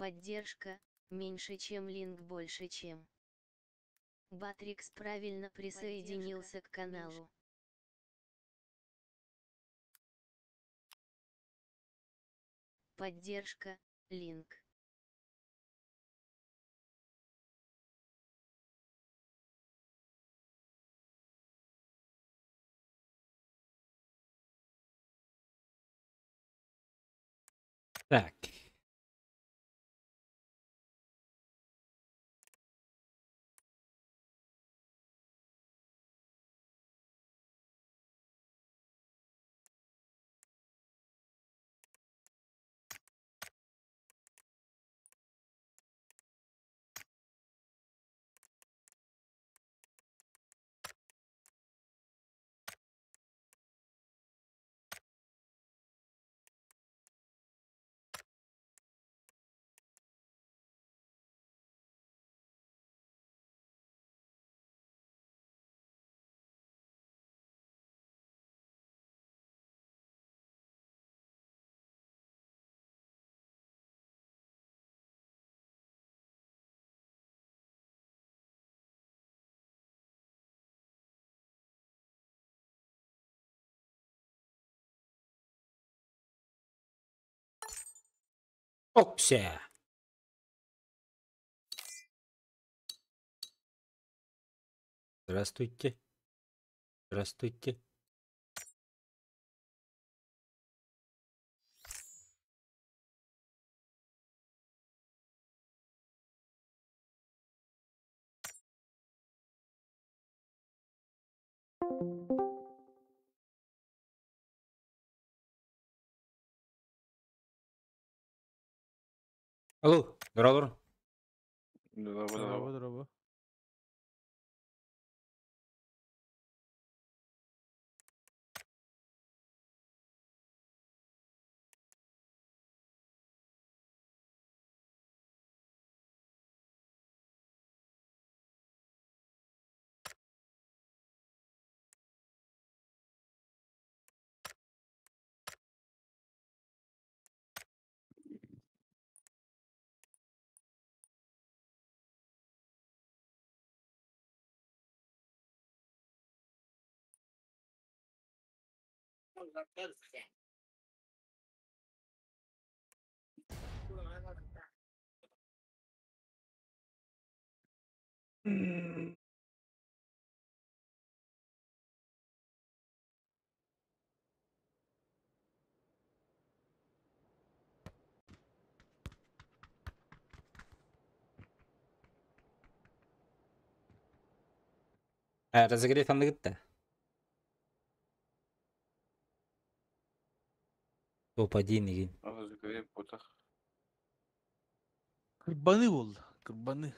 Поддержка, меньше чем линк больше чем. Батрикс правильно присоединился к каналу. Поддержка, линк. Так. Опся. Здравствуйте. Здравствуйте. Алло, здорово. Здорово, Здорово, здорово. здорово. Разогрев анныгытта. Топ-1 игин. Разогрев ботах. Кырбаны болды. Кырбаны.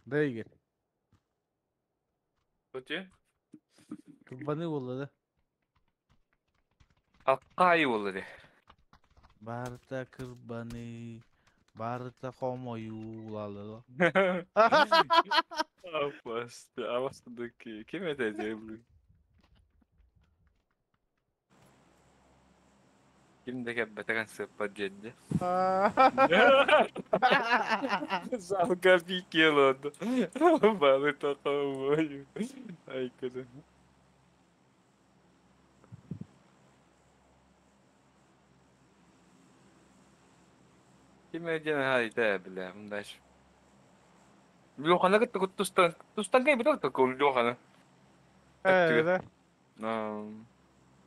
Да, Игорь. Өте? Кырбаны болды да. Алқай болды де. Барыта кырбаны. Барыта хомоюлалы. Апасты, апастыдыки. Ким этеді бұл? Ким де кеп бетеген сыппа деді. Жалко пикело. Балы тақау Ай, кызым. Ким эден хайда биле, мындаш. Лохана кытта куттустан, тустан кай биток такой лохана. Да.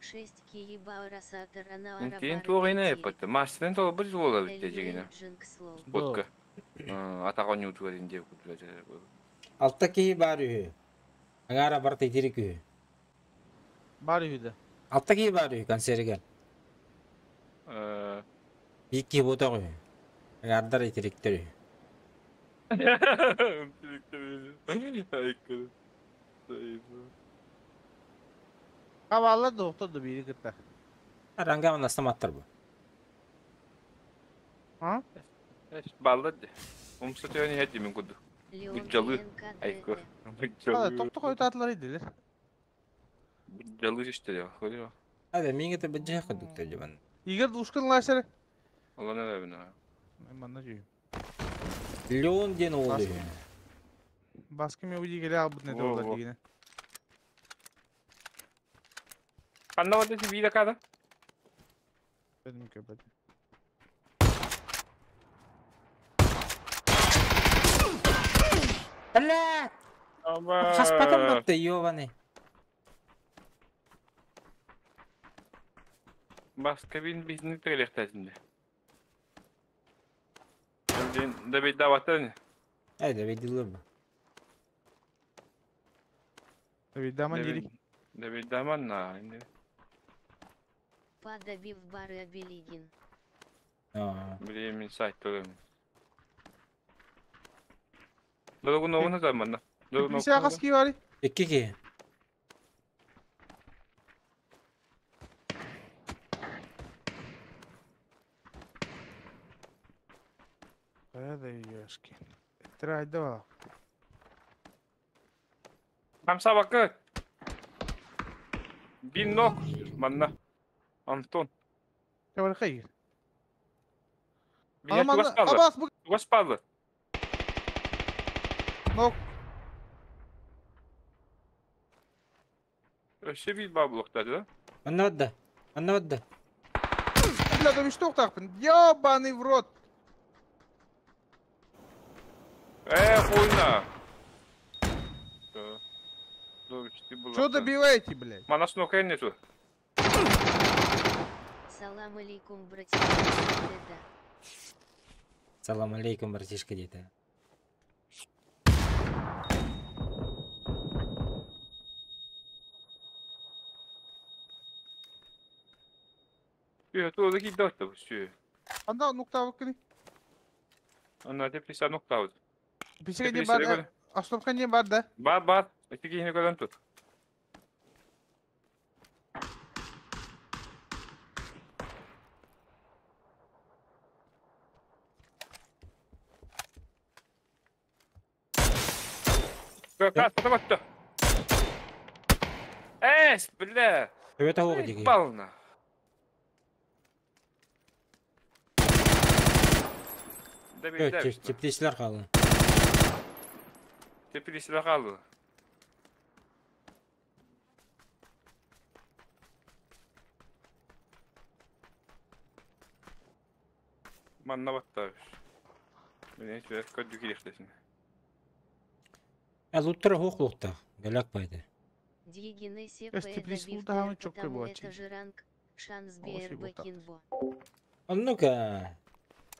6 киебаурасатора Интин туогайна эппетте. Мастен то бир жолы битте жегине. Фотка. Атаган ютуберин деп күтүлө. Алта киһи бар үһү. Аңара бар тетирик үһү. Бар үйді. Алта киһи бар үһү концертигер. Биир киһи буотах үһү. Аңардар итириктер үһү. Хабааллар да охтор да биири кытта. Ранга настаматтар бу. А? Баллар де. Умса төөн иһэ димин курдук. Леон Быдьалы. Айкы. НКДТ. Быдьалы. Тохто хойутаатылар идилер. Быдьалы систер. Көрүө. Hadi минге те быдьа курдук тежибан. Игорь ушкын лашер. Олон эбин. Манна жүйüm. Леон диэн уол үһү. Баскы мен уйди келе албыт не Во, доллар во. дигине. Ханна бады си биир када? Бедим көпөт. Бля! Аба. Хаспатым батты, ёбаный. Баска бин бизни тегелехтәсинде. Ден да бит даватын. Haydi бейдилер бу. Видаман дирик. Да бит даман на. Инде. Падабив бары Абелигин. Аа. Биле мин сайт төлөм. Догу новуна заманна. Догу Бися каски бари. Икки ки. Да ёшки. Трай да. Хамса бакы. Бин нок манна. Антон. Кабар хайыр. Бин тугас палды. Абас бу Тугас палды. нок. Өсө бил баблоктады да. Манна бадда. Манна бадда. Бля, да что тахпын. Ёбаный в рот. Э, хуйна. Что добиваете, блядь? Манас нокай нету. Салам алейкум, братишка. Да. Салам алейкум, братишка дейт. Үө, туода кийдэ бу сүү. Анда нукта бакыны. Анна теплиса ноктабыт. Бисеге не бар. Остановка не бар да. Бар бар. Эти кихини көрөн тут. Кас потом Эс, бля. Это оҕо диги. Пална. Теплиселер қалды. Теплиселер қалды. Манна батта. Мен hiç ködü kiriştesin. Луттара хоқ луттар. Галак байды. Дьегинесе Эс теплиц добив булда һаман ТР, чок потому була это чи. же ранг шанс Ой, БРБ вот так. Кинбо. А ну-ка.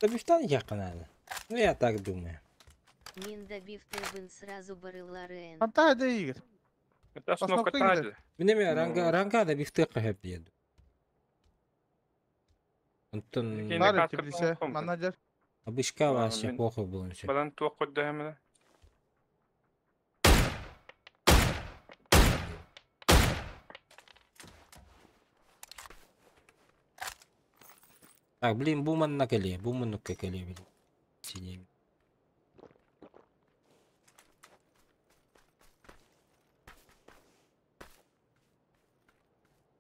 Добивтан якынады. Ну я так думаю. Мин добив тебін сразу барылар Н. Антаа да Игорь. Это основка Основка киде. тады. Минеме ранга Ну. ранга да бифте кахеп диеду. Онтон Кини Бар каскы теплисе. тоңком. Менеджер. обычка вообще Мин- плохо было все. Балан туох көддөһөмөнө. Так, блин, буман на келе, буман на келе, блин. Синий.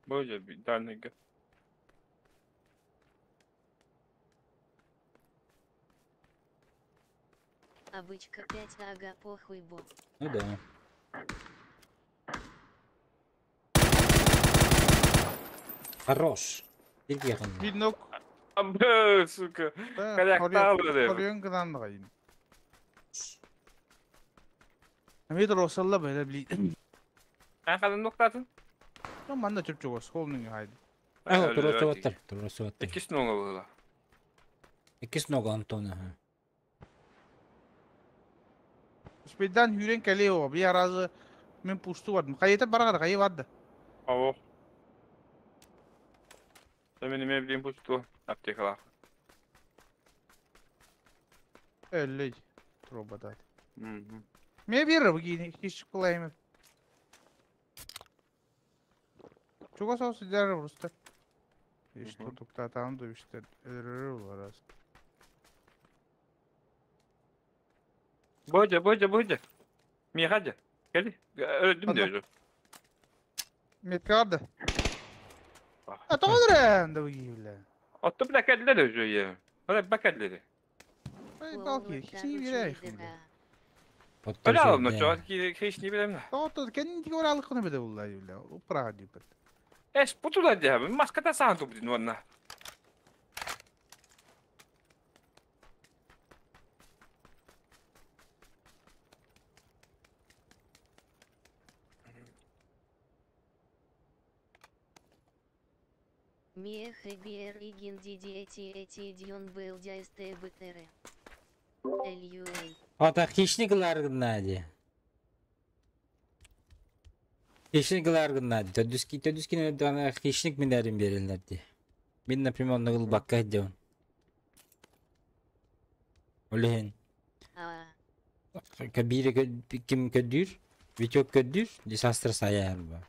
Боже, дальныйга. Обычка 5 ага похуй бо. Ну да. Хорош. Бир якын. Бир нок. Абы, сука. Калякта алды. Хорьон гынан гайын. Метр осалла böyle бли. Эн хадан ноктатын? Манна чөп чогос холнинг хайды. Аа, турасы баттар, турасы баттар. Иккис нога була. Иккис нога Антон, аха. Спедан хүрен келе о. Би аразы мен пусту бардым. Кайета баргар кайы барды. Аво. Мен эме билем пусту аптекалар. Эллей. Тробадат. Мгм. Ме бир буги хиш кулайм. Чугас ол сидер просто. И что туктатам да işte өлөрөр раз. Бодя, Бодя, Бодя. Миха, кели. Öldüm Anda. diyor. Метка vardı. А то да угивля. Отто бля келdiler özü ya. Hadi bak geldiler. Ай балки, хичи бирэх. Öyle alalım da çok ki hiç ne bileyim. Тоото кенни тигор алыкны беде булла юля. Упра дип. Es putular diye maskata sağ topun vanna. Мех и Бер и Гиндиди эти Дион Белдя СТБТР. ЛЮЛ. Ата хищник ларгнади. Хищник ларгнади. Төдүски төдүски дана хищник минерин берилерди. Мен, например, онны бакка дем. Олehen. А. Кабире ким көдүр? Витек көдүр, дизастр саяр ба.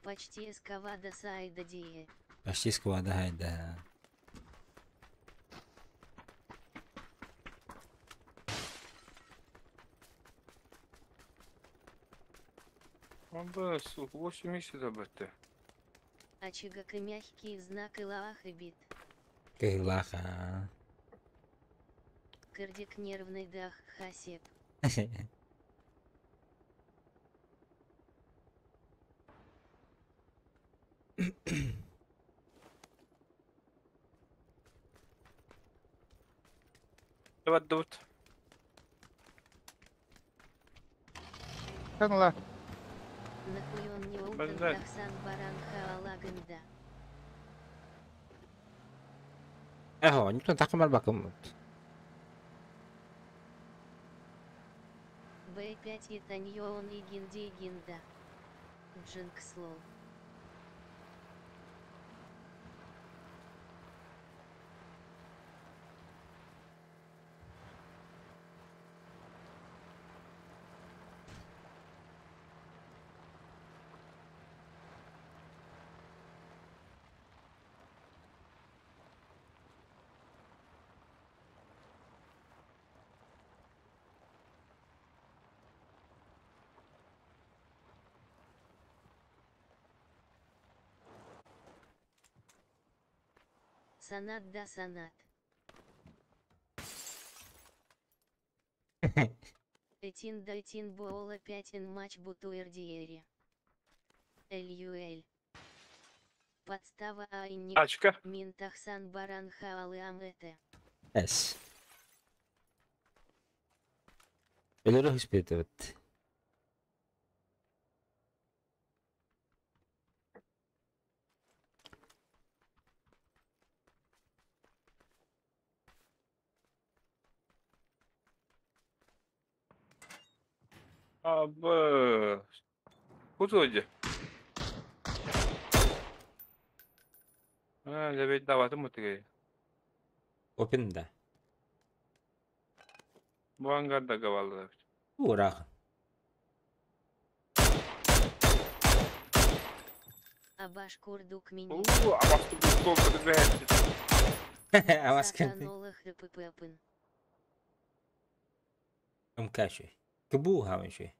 Почти эскавада сайда дие. Почти сквада хайда. Анда su 8 месяцев бетте. Очагак и мягкий знак и лаах и бит. Кыйлаха. Кырдик нервный дах хасеп. Evet dört. Канала. Нахуй он не ултан Базар. тахсан баран хаалагында. Эхо, никто такымар бакым. Б5 и Таньон и Гинди Гинда. Джинкслол. Санат да санат. Этин да этин буола пятин матч бутуэрдиери. ЛЮЛ. Подстава айник. Açka. Минтахсан баран хаалы амэте. Эс. Өлөрө хүспет evet. Abi. Kutu hoca. Ha, lebet davatı mı tigi? Open да. Bu hangarda kavallı. Урах. Абаш курдук мини. Oo, abastı bu koltuğu be. Авас кенти. Сатанола хрпппын. Мкаши. Кыбу хамыши.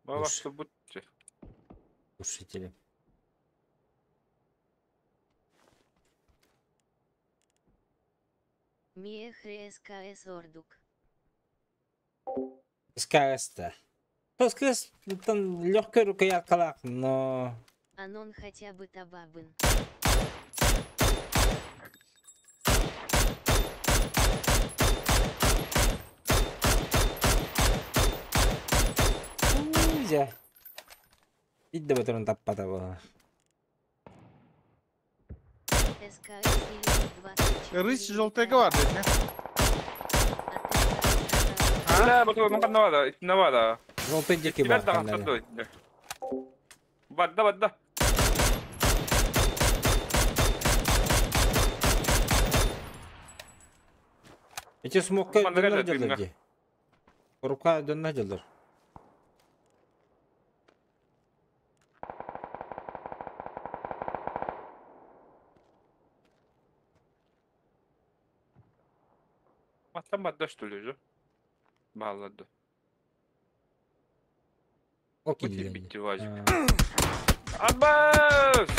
Abastı bu. Слушатели. Мех СКС ордук. СКС-то. СКС там легкая рукоятка, но... Анон хотя бы табабын. Узя. Идда батырын таппата была. СКС или 24 Рысь желтая гвардия, не? Бля, bu ne var? Ne var? Желтый дикий Biraz бар. daha канале. satı. Badda badda. Эти смокка Манда донор келді, делали. Коробка дьонно дьоллор. Маттан барда что ли уже? Бааллар О Бу киирдилэр. киирбит вазик. Аа, Аббас!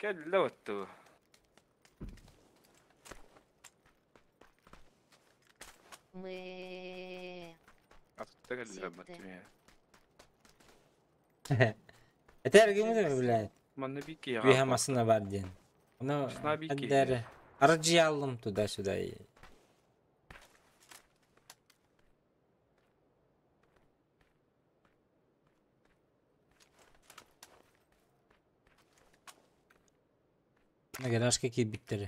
Кэллэ отту. Мэ. Атта кэллэ Секте. баттым. Этэр ким блядь. Манна бики Үөһэ массыына бар диэн. Ону Массыына бики. эдэр ардьыйаллым туда-сюда. Гаражка киирбиттэр.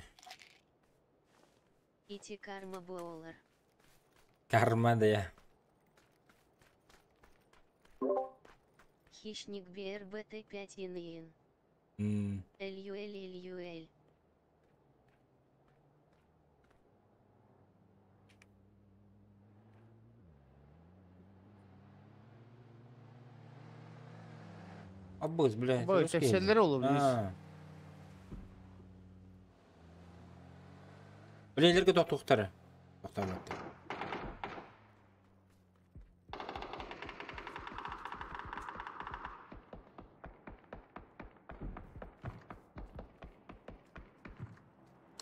Ити карма боолар. Карма да я. Хищник БРБТ5 ИН. М, ЛЮЛ ЛЮЛ. Абыз, блядь. Бой, русский. кэпсэллэр олу билис. Аа. Билелерге тоқтуқтары. Тоқтаматты.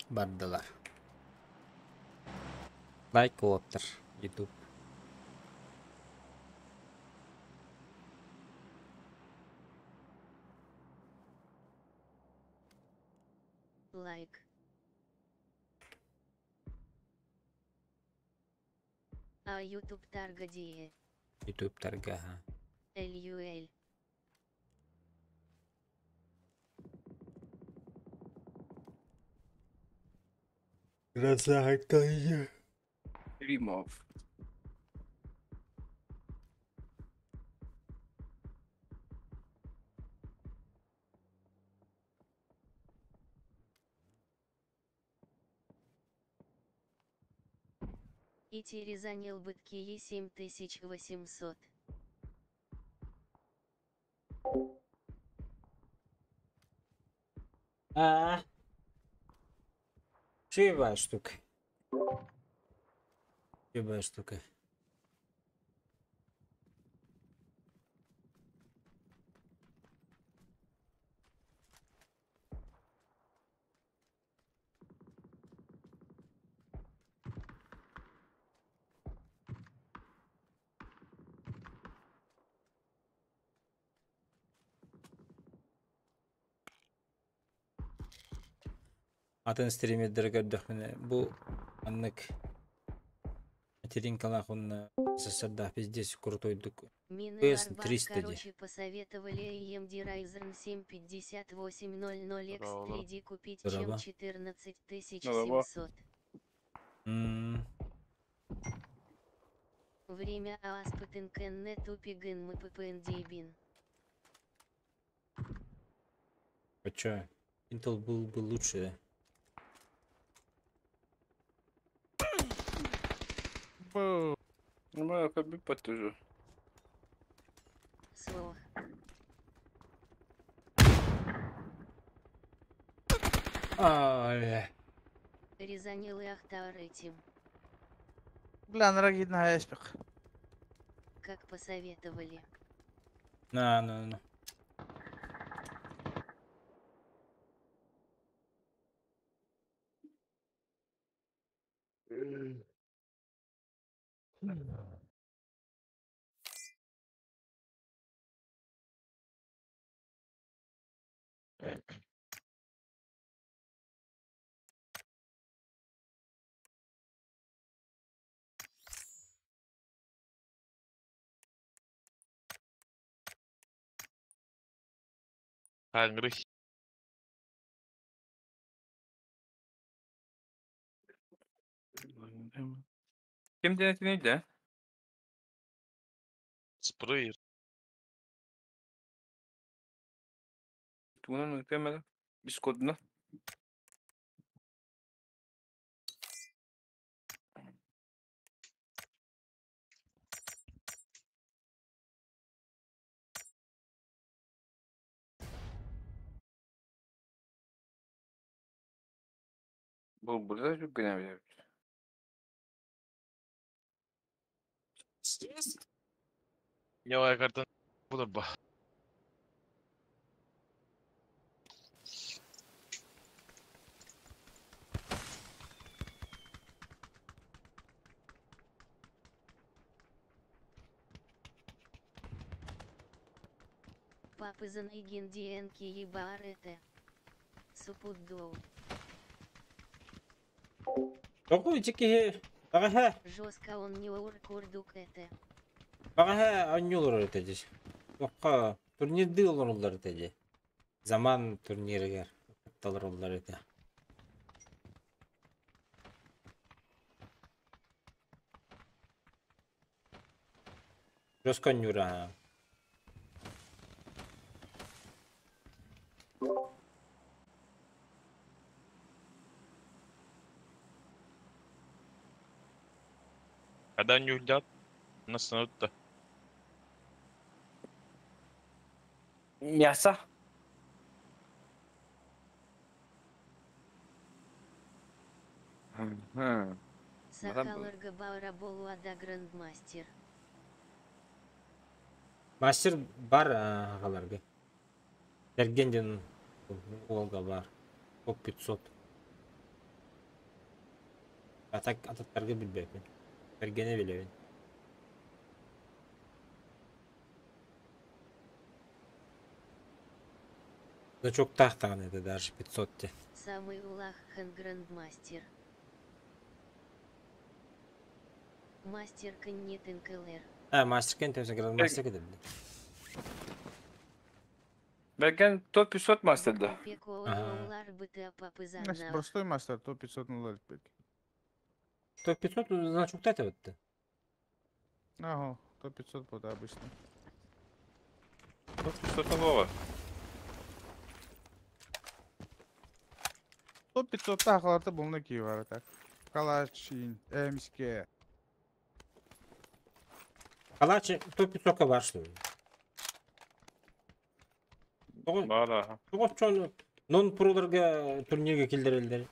Бардылар. Лайк оптыр. YouTube. Лайк. А YouTube таргадие. YouTube тарга. ха. ЛЮЛ. Красавица. Римов. Ити резанил бытки 7800. А. Чивая штука. Чивая штука. Атын стримердер көрдөхпүнэ бу аннык материнкалаах уонна СССР пиздец крутойдук Мины PS Варвар, 300 ди. короче, посоветовали AMD Ryzen 7 5800 Здорово. X3D купить, Здорово. чем 14700. М, Время ААСПТНКН тупигын МППНДБин. А чё? Intel был бы лучше. Бу. Ну, как бы потужу. Слох. Ай, Резанил и Ахтар этим. Бля, нарагидна эспек. Как посоветовали. На, на, на. Hungry. Ким денети neydi? Sprayer. Тугунан ыытыамада. Дискордуна. Bu burada çok önemli. Я картан булар ба. Папызан и гиндиенки ебарете. Супуддоу. Току ити Ага, Жестко он не уркурдук это. ага, аннюлар это здесь. Тоққа турнирды олороллар это де. Заман турниригер. Талар это. Жестко аннюра. Когда они уйдят, нас надо. Мясо. Сахаларга Баураболуада Грандмастер. Мастер бар ағаларга. Бергенден Олга бар. Топ 500. Атак ататтарга билбеппин. Бергене билебин. Значок тахтан это даже 500 те. Самый улаххан Грандмастер. Мастер Каннитен КЛР. А, мастер кен төсө грандмастер кедеп. Берген топ 500 мастерда. Значит, простой мастер, то 500 на лет. Топ 500 значок тата битти. Ага, топ 500 будет обычно. Топ 500 было. Топ 500 тахаларда булна ки бар так. Калачин, МСК. Калачы топ 500 бар что ли? Бар. Тоҕо чон нон проларга турнирге килдерелдер.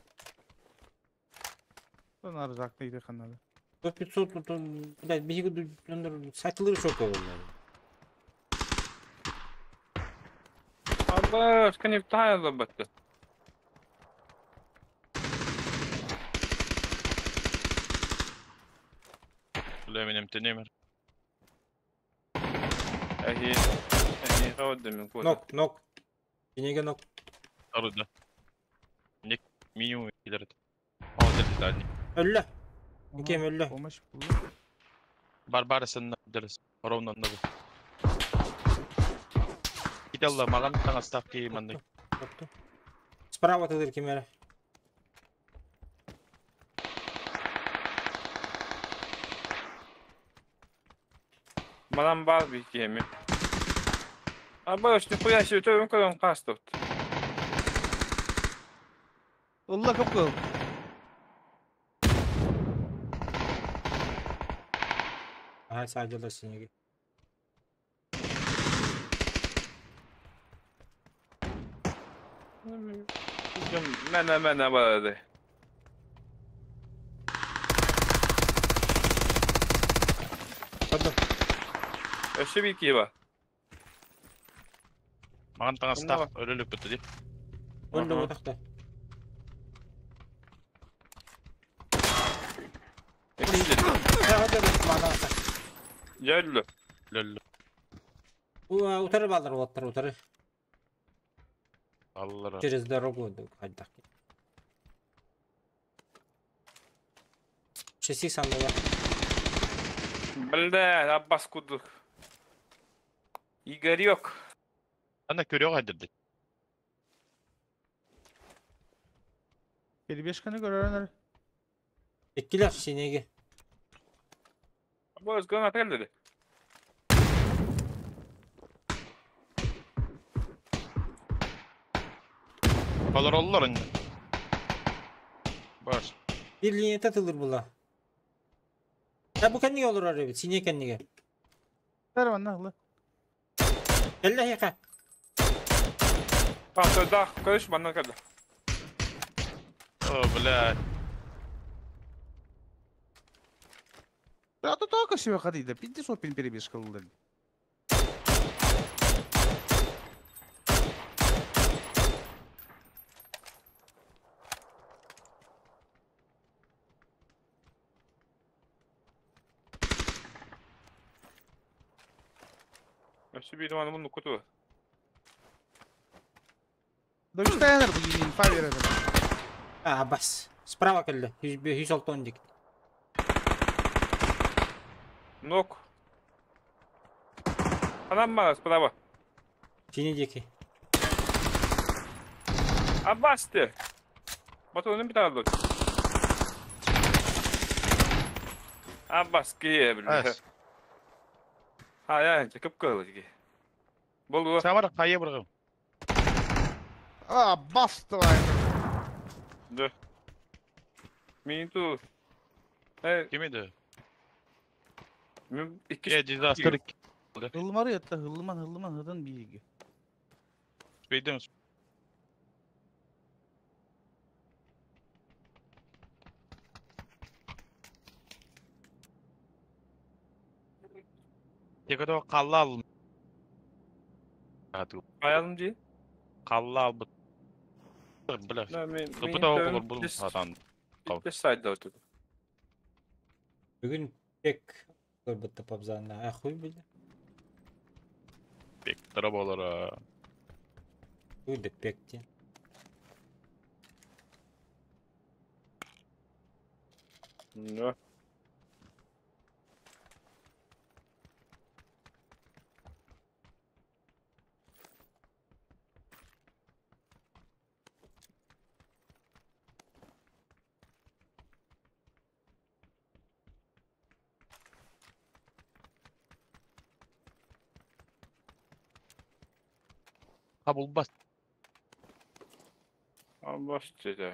Onlar uzakta kanalı. Топ 500 тон, блядь, биһиги донор сатылыр çok olurlar. Абы, скани тайла батты. Бля, меня тенемер. Ахи, ахи, хавадым мен. Нок, нок. Инеге нок. Арыда. Ник минимум килерет. Ал дальний. Өллө. Кем өллө? Помощь булу. Барбарысын дерс. Ровно надо. Кидалла маган таңа ставки манды. Справа тыдыр кемере. Манан бар bir кеми. Абы, нихуя себе, төбөм көрөм кастып. Allah kapı. Ага, садила синеге. Мене мене барады. Hadi. Өшө bir ки бар. Маган таңа Кымда став өлөлүк битти ди. Өллө отакта. Hadi мана. Жөллө. Лөллө. Утары балдар оттар утары. Аллара. Через дорогу хайдак. Шеси сандала. Бля, Аббас кудук. Игорек. Ана көрө кайдырды. Перебежканы көрөрөнөр. Эккилер синеге. Абы, өзгөн ата келди. Алар оллар инде. Бар. Bir линия тылыр була. Ya bu kendine olur arıyor. Siне kendine. Ver bana Allah. Elle yaka. Пантада, көрүш манан келди. О, блядь. А то только себе ходи, да пизди сопин перебежка лулын. Өссө биир маны муннукку туо. Да үстәнер бу инфа берер. А, бас. Справа кэллэ. 106 дик. Нок. Анам мана справа. Синий дики. Абасты. Батонун бит алды. Абас кие бля. Ас. Ha ya çıkıp kaldı ki. Bol Самара хайа быргым. А, бас твою. Dur. Минуту. Э, Ким edi? iki Э, disaster. Hılmar yatta hılman hılman hıdın bilgi. Бейдем. Текото қалла ал. Ayalım diye. Қалла ал. Бля. На мен. Кыпыта окулар бул сатан. Сайда отур. Бүгүн пек көрбүттэ пабзанна. А хуй били. Бек тара болар. Хуй да пек те. Да. Кабыл бас. Абас деді.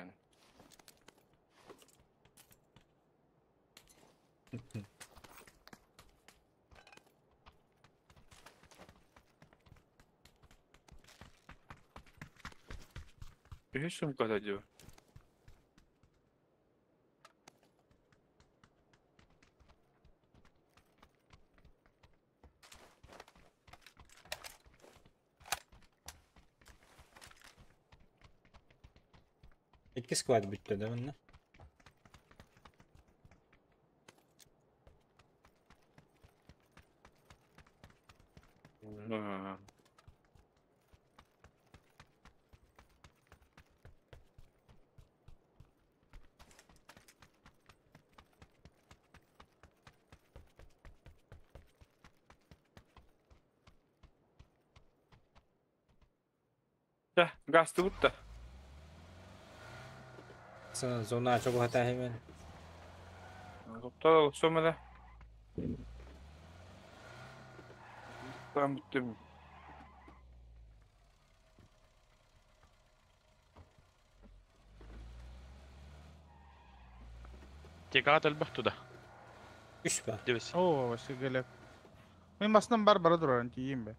Үһүс сумкада диyor. Икки склад бүттэ да манна. Ha. Да, газ тут-то. Зона чого хата хемен. Топтал сомада. Там бүттүм. Текат элбэх туда. Үс ба. Дебес. О, вообще gelep. Мен басынан бар бара турар тиийим бе.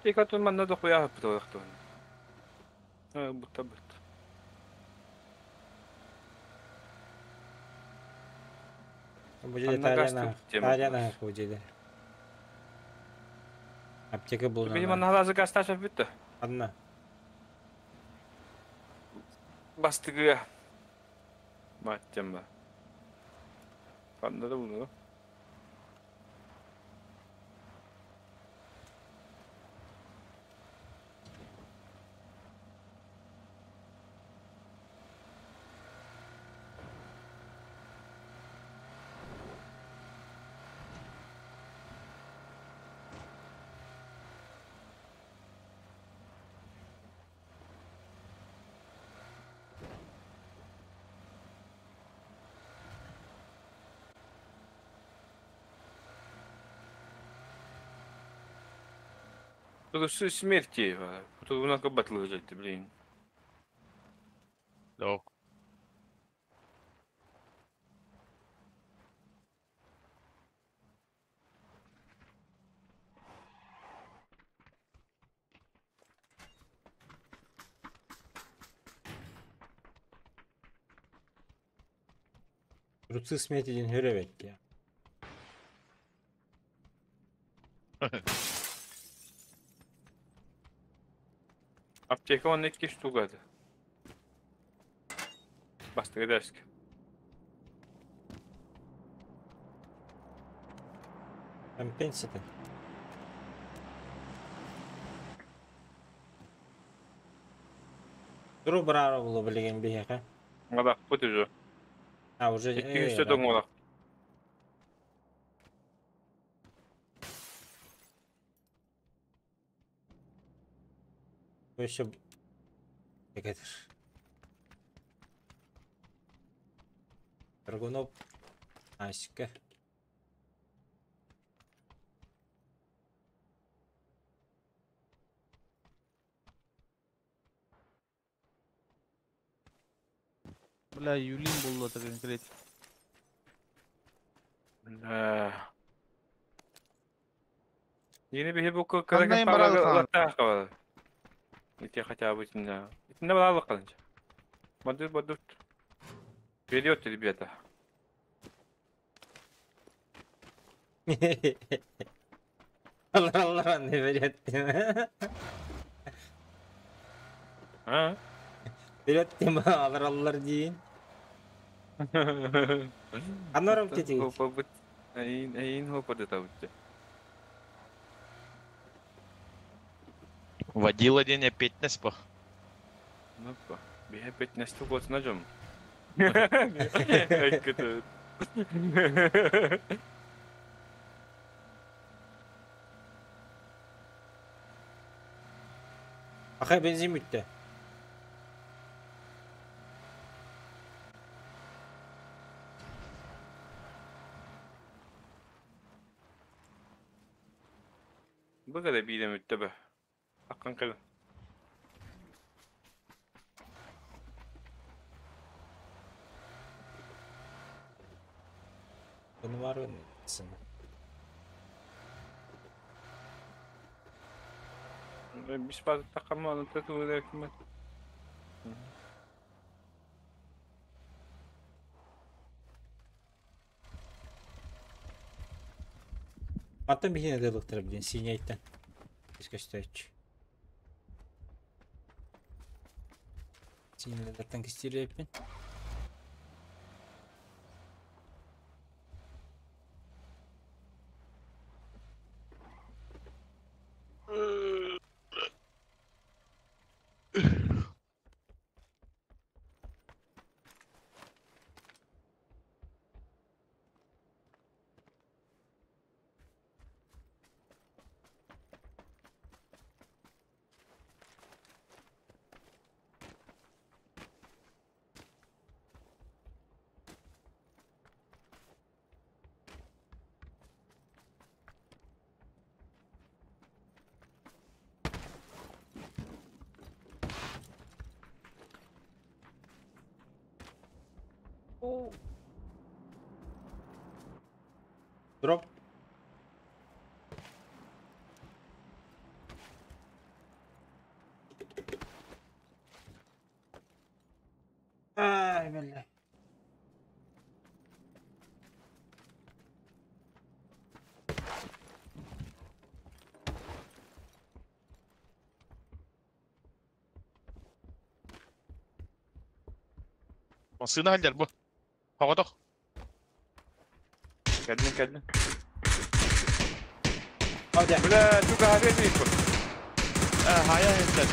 Текатын манна да хуя бит. Ha, бутта бит. Бу жерде Анна газ Таляна. тут тема Таляна бу жерде. Аптека Benim булна. анна халазы газ таша битти. Одна. Бастыгы. Маттем ба. Ханна да bunu. Тут смерти. Тут у нас кабат лежит, блин. Док. Трусы смерти диэн хөр эбит дии. Аптека уонна икки штука этэ. Бастакы деск. Компенсата. Туру быраара буолуо билигин биһиэхэ. Алахпыт уже. А уже Икки үстэ тоҥуолах. Өссө Экетер. Драгунов Аська. Бля, Юлин булла конкрет. Бля. Yeni bir bu Ханна кыра им барал хаан. пара Ити хотя бы итиннэ. Итиннэ баралык калынча. Бадыр бадыр. Вперед, ребята. Алар не береттим. А? Береттим алар алар диин. Анарам тетигит. Хопа Эйин эйин хопа дета бутте. Водила день опять не спах. Ну па. Бихе пет несту гот нажом. Айкыты. Ахай бензин бүттү. Бу када биидем үттэ бе. Аккан кыл. Bunu var mı? Биш базы такама аны тату ким. Аттан биһине дылыктырып ден синейттен. Искөстөч. Синелерден кистиреппин. Дроп. Ай, бля. Масына халдер бу. Хагатах. Кэллин кэллин. Hadi. Бля, туга хабер бу. Хая хендер.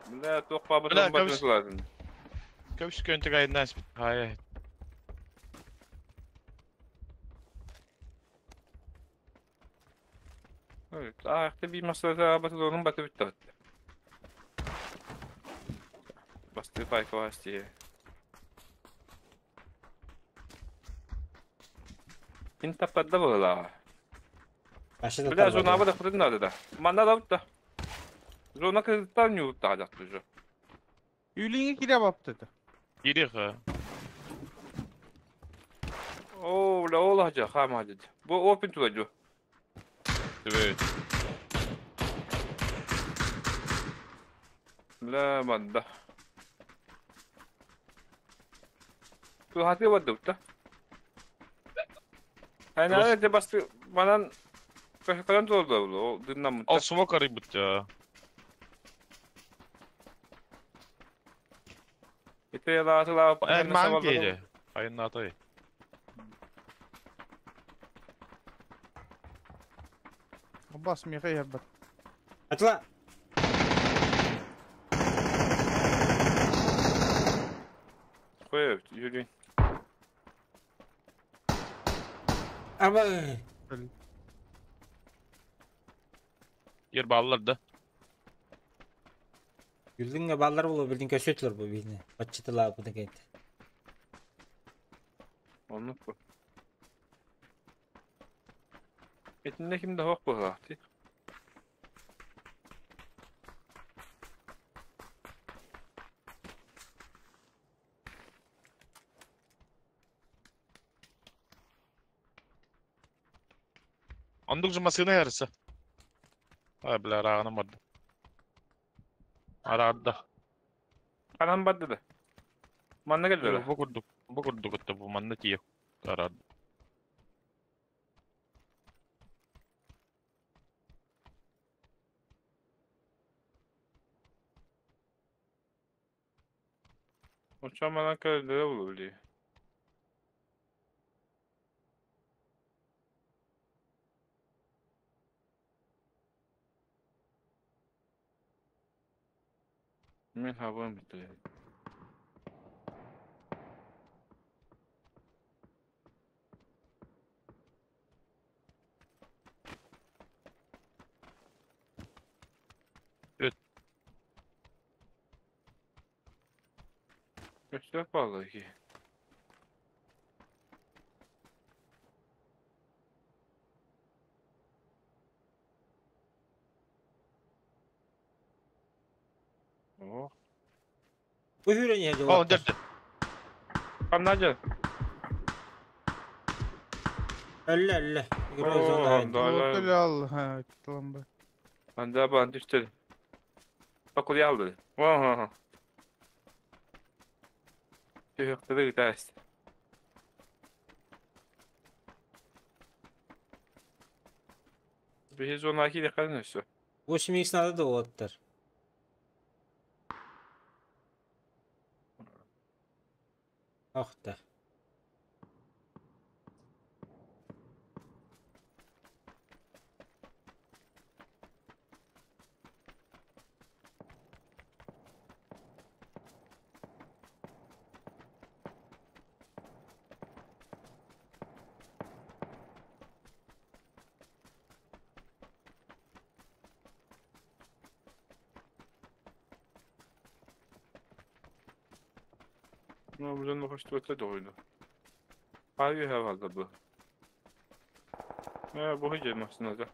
Бля, туох баба Бля, тон кабыс. батын. Көпс көнтү гайднас. Хая. Ахты би масалата батылонун баты бүтті. Басты пайка басты. Кин таппадда була. Башы Бля, зона абада кудын надо да. Манда да бутта. Зона кызыттан юутта ажакты уже. Юлинге кире бапты. Кири ха. О, бля, ол хажа, хам хажа. Бу open тула жу. Көстүбүт. Бля, банда. Туһаты бардыбыт да. Плюс. Айна басты манан көһөрөн туолду ол Ол дыннаммыта. смок арыйбыт я. Ите лаатылаа кэннэ Эрман сабаллар. кейде. Айыннатай. Бас миха ярбат. Атла. Қой, жүрейін. Аба. Ер баллар да. Күлдүҥҥэ бааллар буолуо, билигин көсүөтүлэр бу биһини. Баччытылаабыта кэнтэ. Оннук бу. Итиннэ ким да хоқ буолаахти. Ондук же масына ярыса. Ай, бля, арағыным барды. Арағыда. Канан барды да. Манна келді. Бу курдук, бу курдук это бу манна тиек. Арады. Оча манан келді бұл білі. Мен хабарым бітті. Өт. Göster bağlı ki. Oh. Бу хүрэн иһэ Ол дьолуоттар. дерде. Каннажа. Өллө өллө. Игрой Оо, зона айда. да. Отел ал. Ха, кытылан Анда бан түштү. Бакул ялды. Ва. Түйөктөрү гитарист. Биһи зона киде калын өссө. 8 надо да уоттар. Ох да. Ну, бу зона хоштуотта дойду. Аю хавалда бу. Э, бу хиже машинада.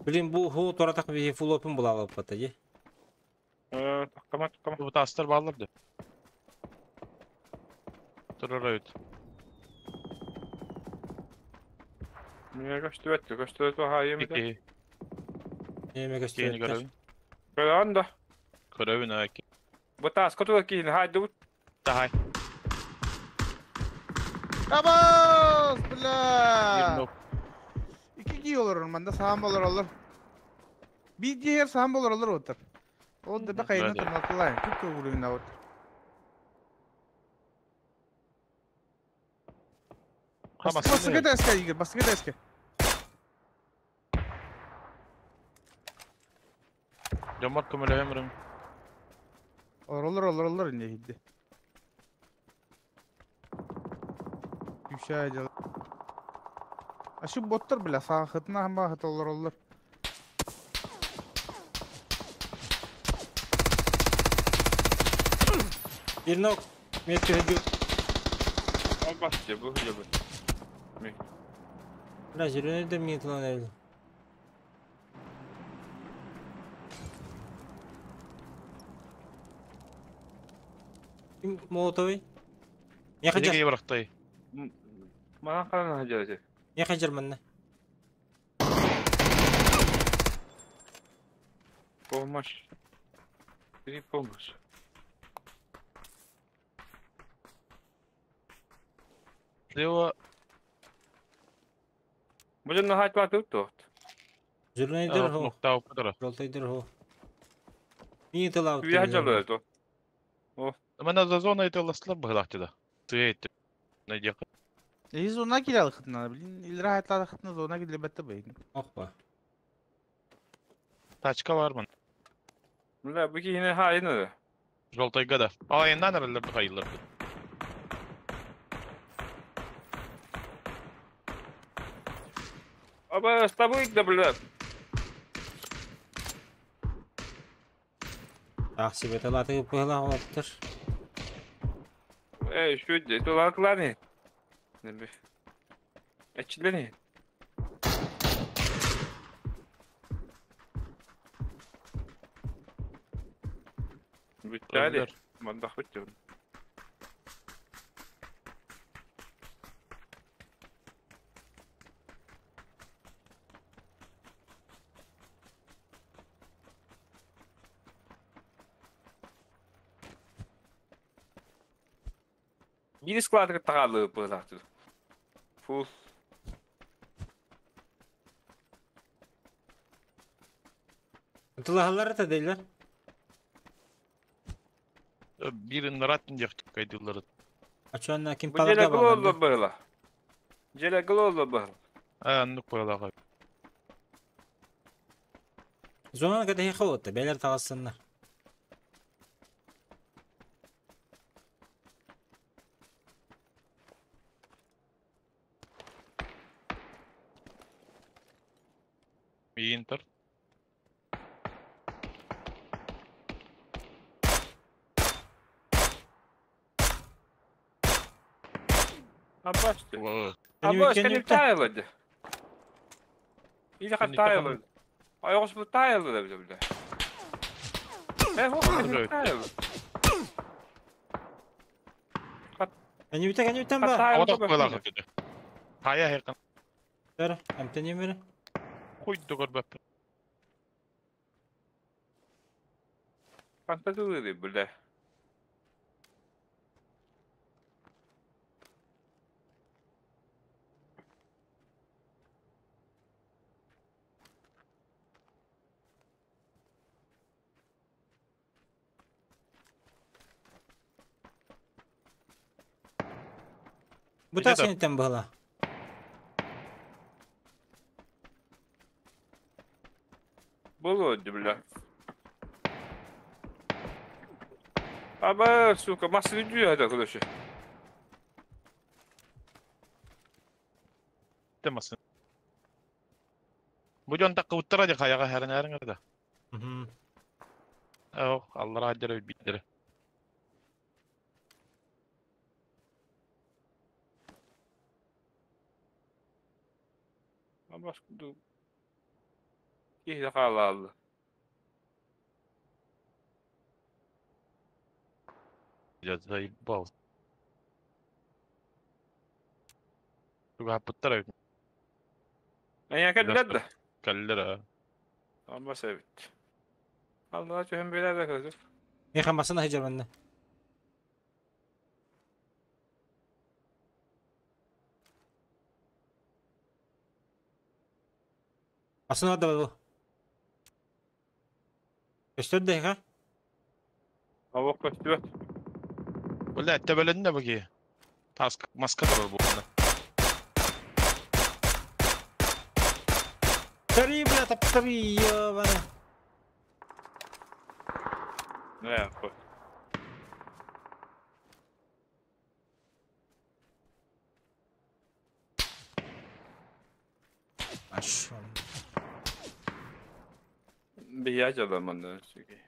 Блин, бу ху торатак биһи full open булаалаппата дии. Э, таккама таккама. Бу тастар баллар да. Турар өт. Мен көстүбөттү, көстүбөттү хайым да. Ики. Неме Кейini көстүбэттэр. көрөбүн. Көрөн да. Көрөбүн аки. Бу тас котуга кийин хайды. Тахай. Абас, бля. Нок. İki giy olur manda sağım olur olur. Bir diğer sağım olur olur otur. O da bir kayını Hadi. tırnaklayın. Küp kıvrıyın otur. Ха Баскы масына. da eski Igor, баскы da eski. Жомар көмөлөһөмрүм. Olur olur olur olur ne hiddi. Yuşa Aşı botlar bile sağ hıtına ama hıt olur olur. Bir нок. Метки хөдү. Ол басты бу хиже бу. Бля, зеленый да мне тулан эрди. Ким молотовый? Я Неге хочу. барактай. Манан харан сылдьар. Не хажар манна. Помощь. Три помощь. Слева. Будем нагать тут тут. Зеленый хо. Ноктау кудара. Желтый хо. Не тылау. Күйе жалыр то. Мана за зона это ласлар быһылаахтыда. Тыйт. Найдех. И зона кирал хытна, блин, илра хатла хытна зона киле бетте бейн. Охпа. Тачка бар мын. Бля, бу кихине хайны. Желтайга да. Алайындан аралар быһайылар. Аба, с тобой да, бля. Ах, себе талаты пыһылаах олоттор. Эй, что это? Это лакланы. Эчилени. Бүттәли. Манда хөттө. Биир складка тағалы быһылаахтыр. Фу. Тылаһалар это дейлер. Бир наратын дехти кайдылары. Ачуанна ким Бу желе паларга глолла баланды. быһыла. Желе глолла быһыла. А, ну koyalага. Зона кадахи хавотта, бәлер тағасыннар. Интер. Абашты. Во. Абаш, кani тайлады. Или Кani хаттайлады. Айгос бу тайлады да бля. Э, хо тайлады. Они битен ба. Авата koyalага деди. Хая хекан. Төр, амтен емері. Койду көрбөп. Фантазия бля. Бу Где-то. тас была. Было, бля. Аба, сука, масса людей это, короче. Темасын. Бу дьон таккыбыттара дии хаяга хэрэн да. Мгм. Ох, аллара хаддер биттер. Аба, ду. Кихи халалды. Я заебал. Туга буттара Ая кәлләр дә. каллера. Аба сәбит. Алла чөһөн белә дә кызы. Меха масына хажар манна. Масына да бу. Өстөр дә ха? Ава көстү. Бля, тебеленне буги. Таск маска турар бу. Три, бля, таптары, ёбана. Не, қой. Ашон. Бия жаламан сүги.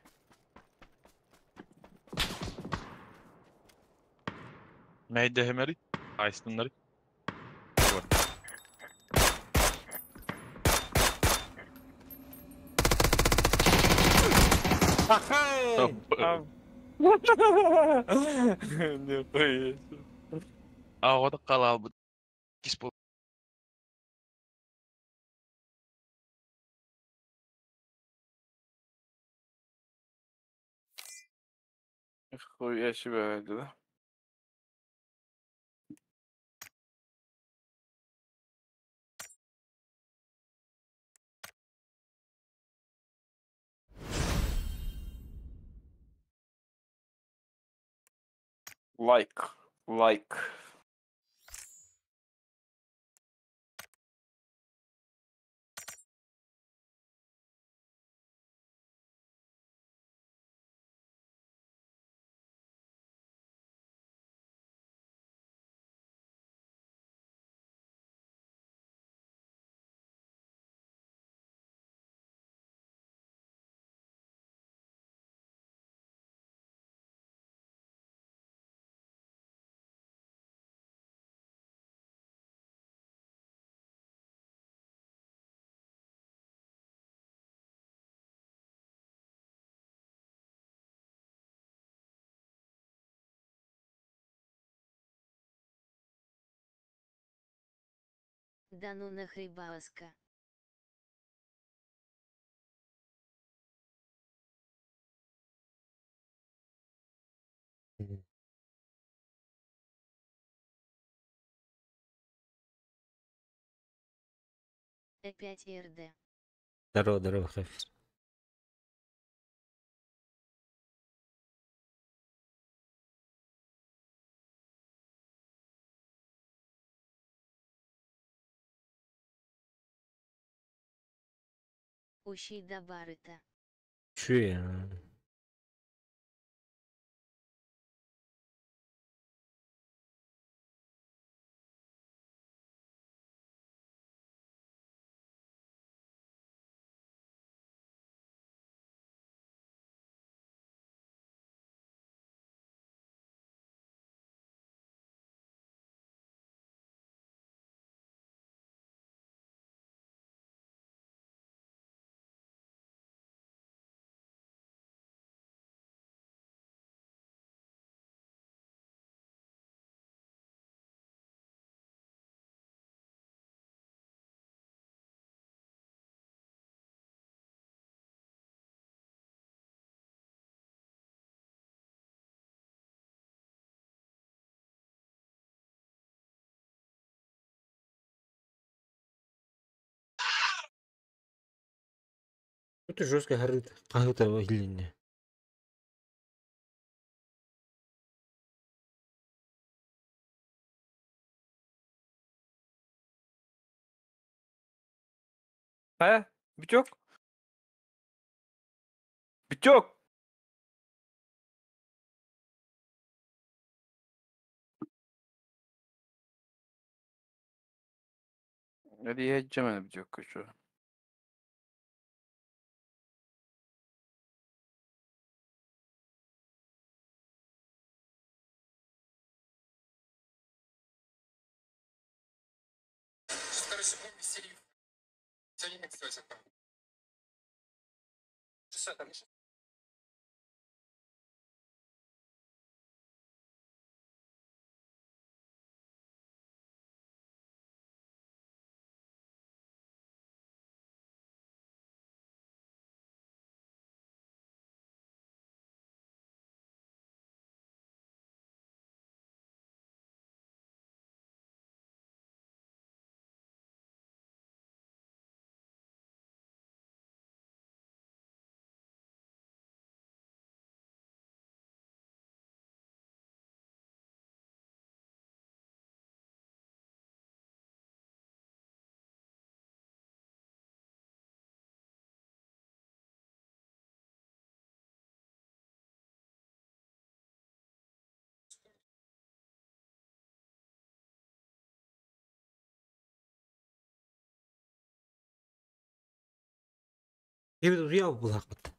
Мәйдә хемери. Айстыннары. Ахай! Не қой. Ағада қала албыт. Иккис буол. Хуя себе, да? Лайк, лайк. Да ну нахребаска. Опять РД. Здорово, здорово, Хафиз. Ущи да барыта. Че я? Это жестко горит. Как это выглядит? А? Биток? Биток! Hadi edeceğim биток şu. Я булахпыт.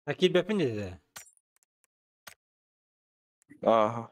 А киирбэппин диэтэ. Ааһа.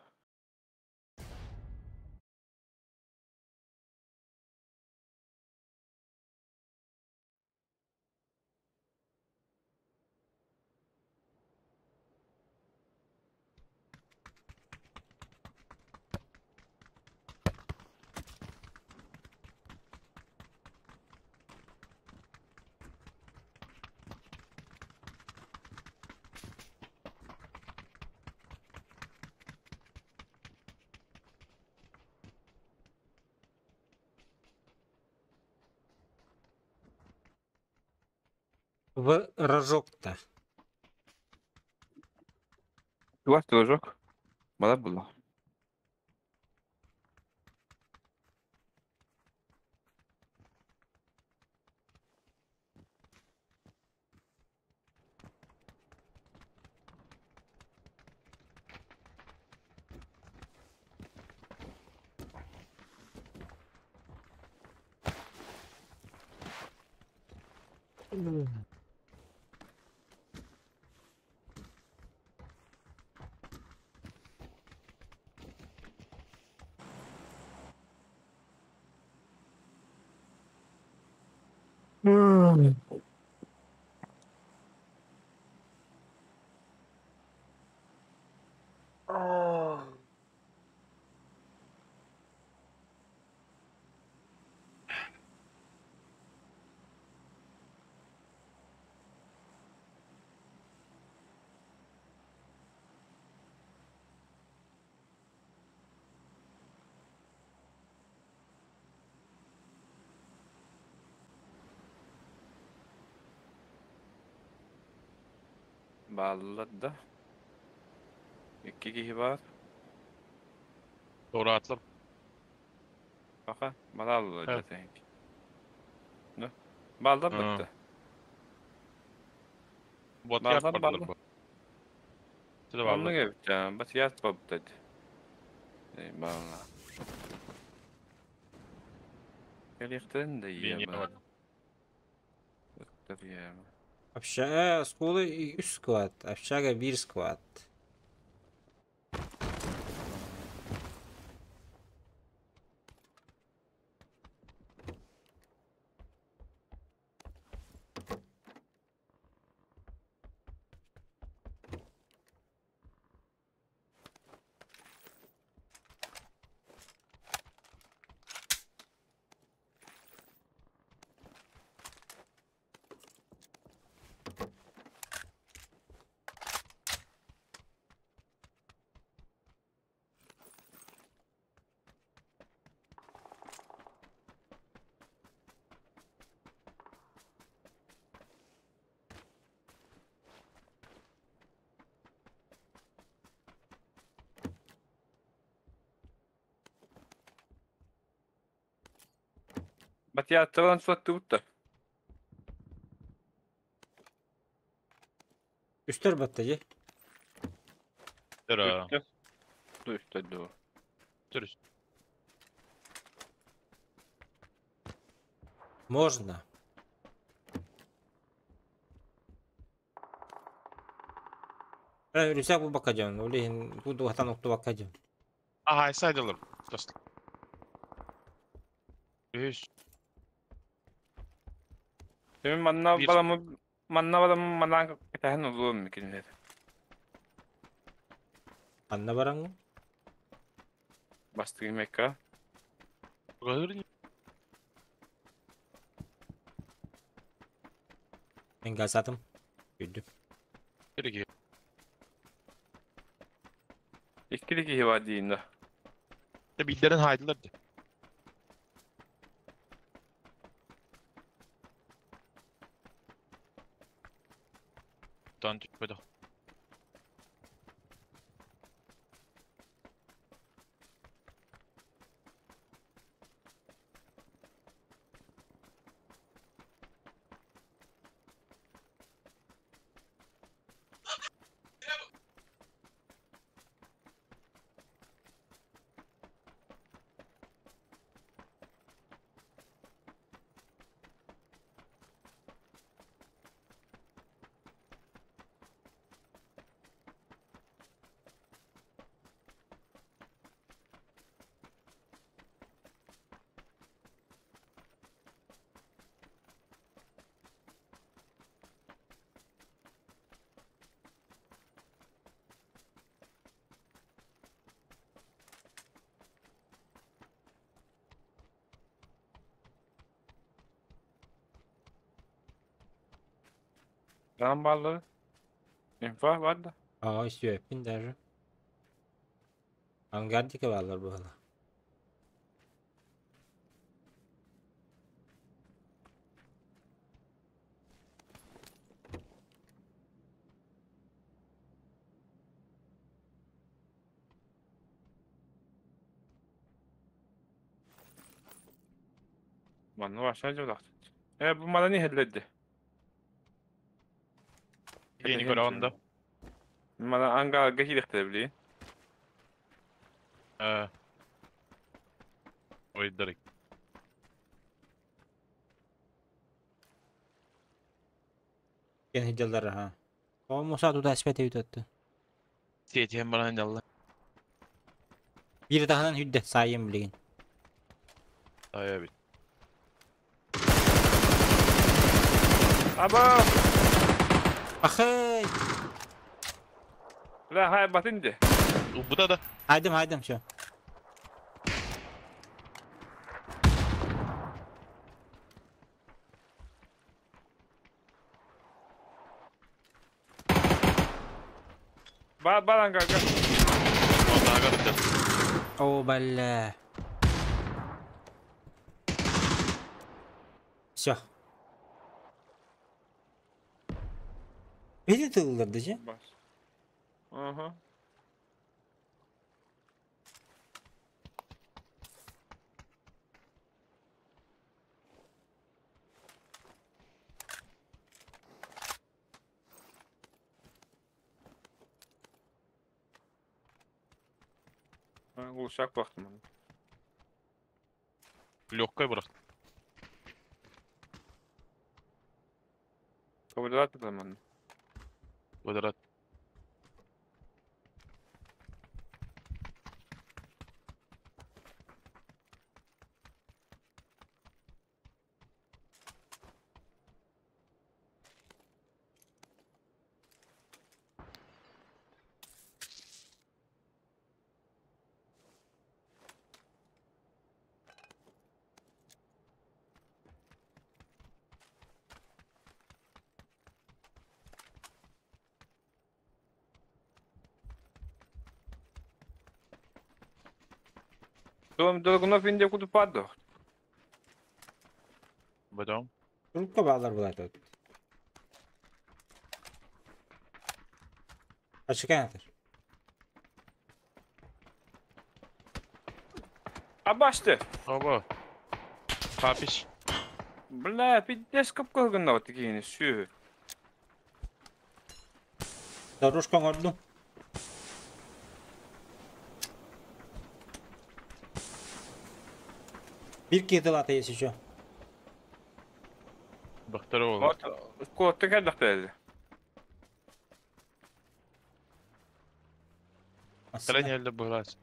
В рожок-то. Чугас рожок. Бала була. Бааллар да. Икки киһи баар. Doğru atlar. Баха, балааллар Evet. да тэнк. Ну, бааллар Ha. бытта. Bot Bağlar, yapmadılar bağlar. bu. Size Оннук bağlı. эбит даа, батыйаат буолбута дии. Э, баалла. Кэлиэхтэрин да Линия ийэ var. Ыттар ийэ. Общага, школа и үс склад. Общага бир склад. Батыйааттарынан суоттубут да. Үстер батта же. Dur. Үстэ. Үстэ дуу. Dur. Можно. Рюкзак бу бакадьон. Олейін бу дуғатан оқту бакадьон. Aha saydılar. Dostlar. Üç. Дemi манна Bir- баламы манна баламы манаан кэтэһэн олуом кинилэр. Анна бараңы. Бастыгы мекка. Гырын. Мен газатым. Үйдім. Gerek. Иккили киһи баар диин да. Bildirin haydılar. Tan tüpmedi. Tamam balları. Инфа бар да. Aa истүөппүн даже. Ангардика бааллар буолла. Манна вообще дьолах. Э бу мала не хедледди. Yeni göre onda. Мана ангарга киирехтэрэ били. Э. Ойдарык. Кен хидяллар ха. О муса туда эспет өтөттү. Сиэтиһэн баран дьалла. Биир таһынан хүдде сайым билигин. Ай бит. Аба! Ахый! Бля, хай батын де. Убута да. Хайдым хайдым все. Бар бар ангарга. Онда агар О бля. Все. Били тыллар дежи? Бас. Ага. Ушак бахтым. Легкой брат. Квадрат заман. Квадрат. Дом Драгунов инде куду падох. Потом. Трубка баалар булар. Ачыкан атыр. Абашты. Оба. Папиш. Бля, пиздец кып кылгын вот такие сүү. Дорожка оңорду. Бир киһи ата если что. Бахтары ол. Вот, куотты кэллэхтэ. Трен елді бұғылас.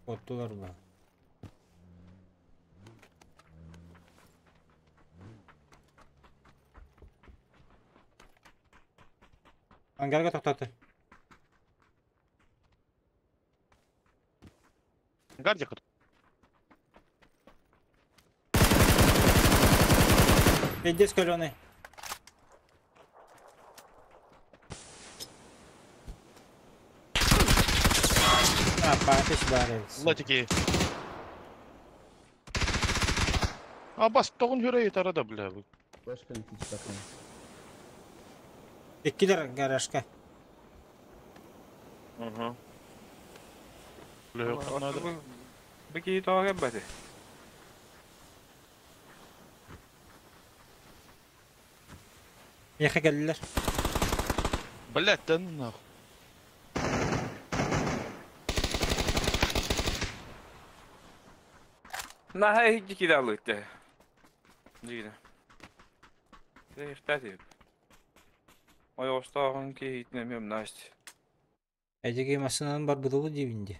Оттулар ба. Ангарга токтотту. Гардия кыт. Пиздец каленый. А, папич барец. Латики. А бас тоғын хүрей тарада, бля. Флешка летит такая. Иккилер гаражка. Угу. Бля, надо. Бики тоҕо баты. Яха келдилер. Блядь, да ну нахуй. Наһаа хijji кидалыtte. Дигиде. Ихтати. Ой, остааҕын киһитинэ Настя. Эжеге машинанын бар будулу дибинди.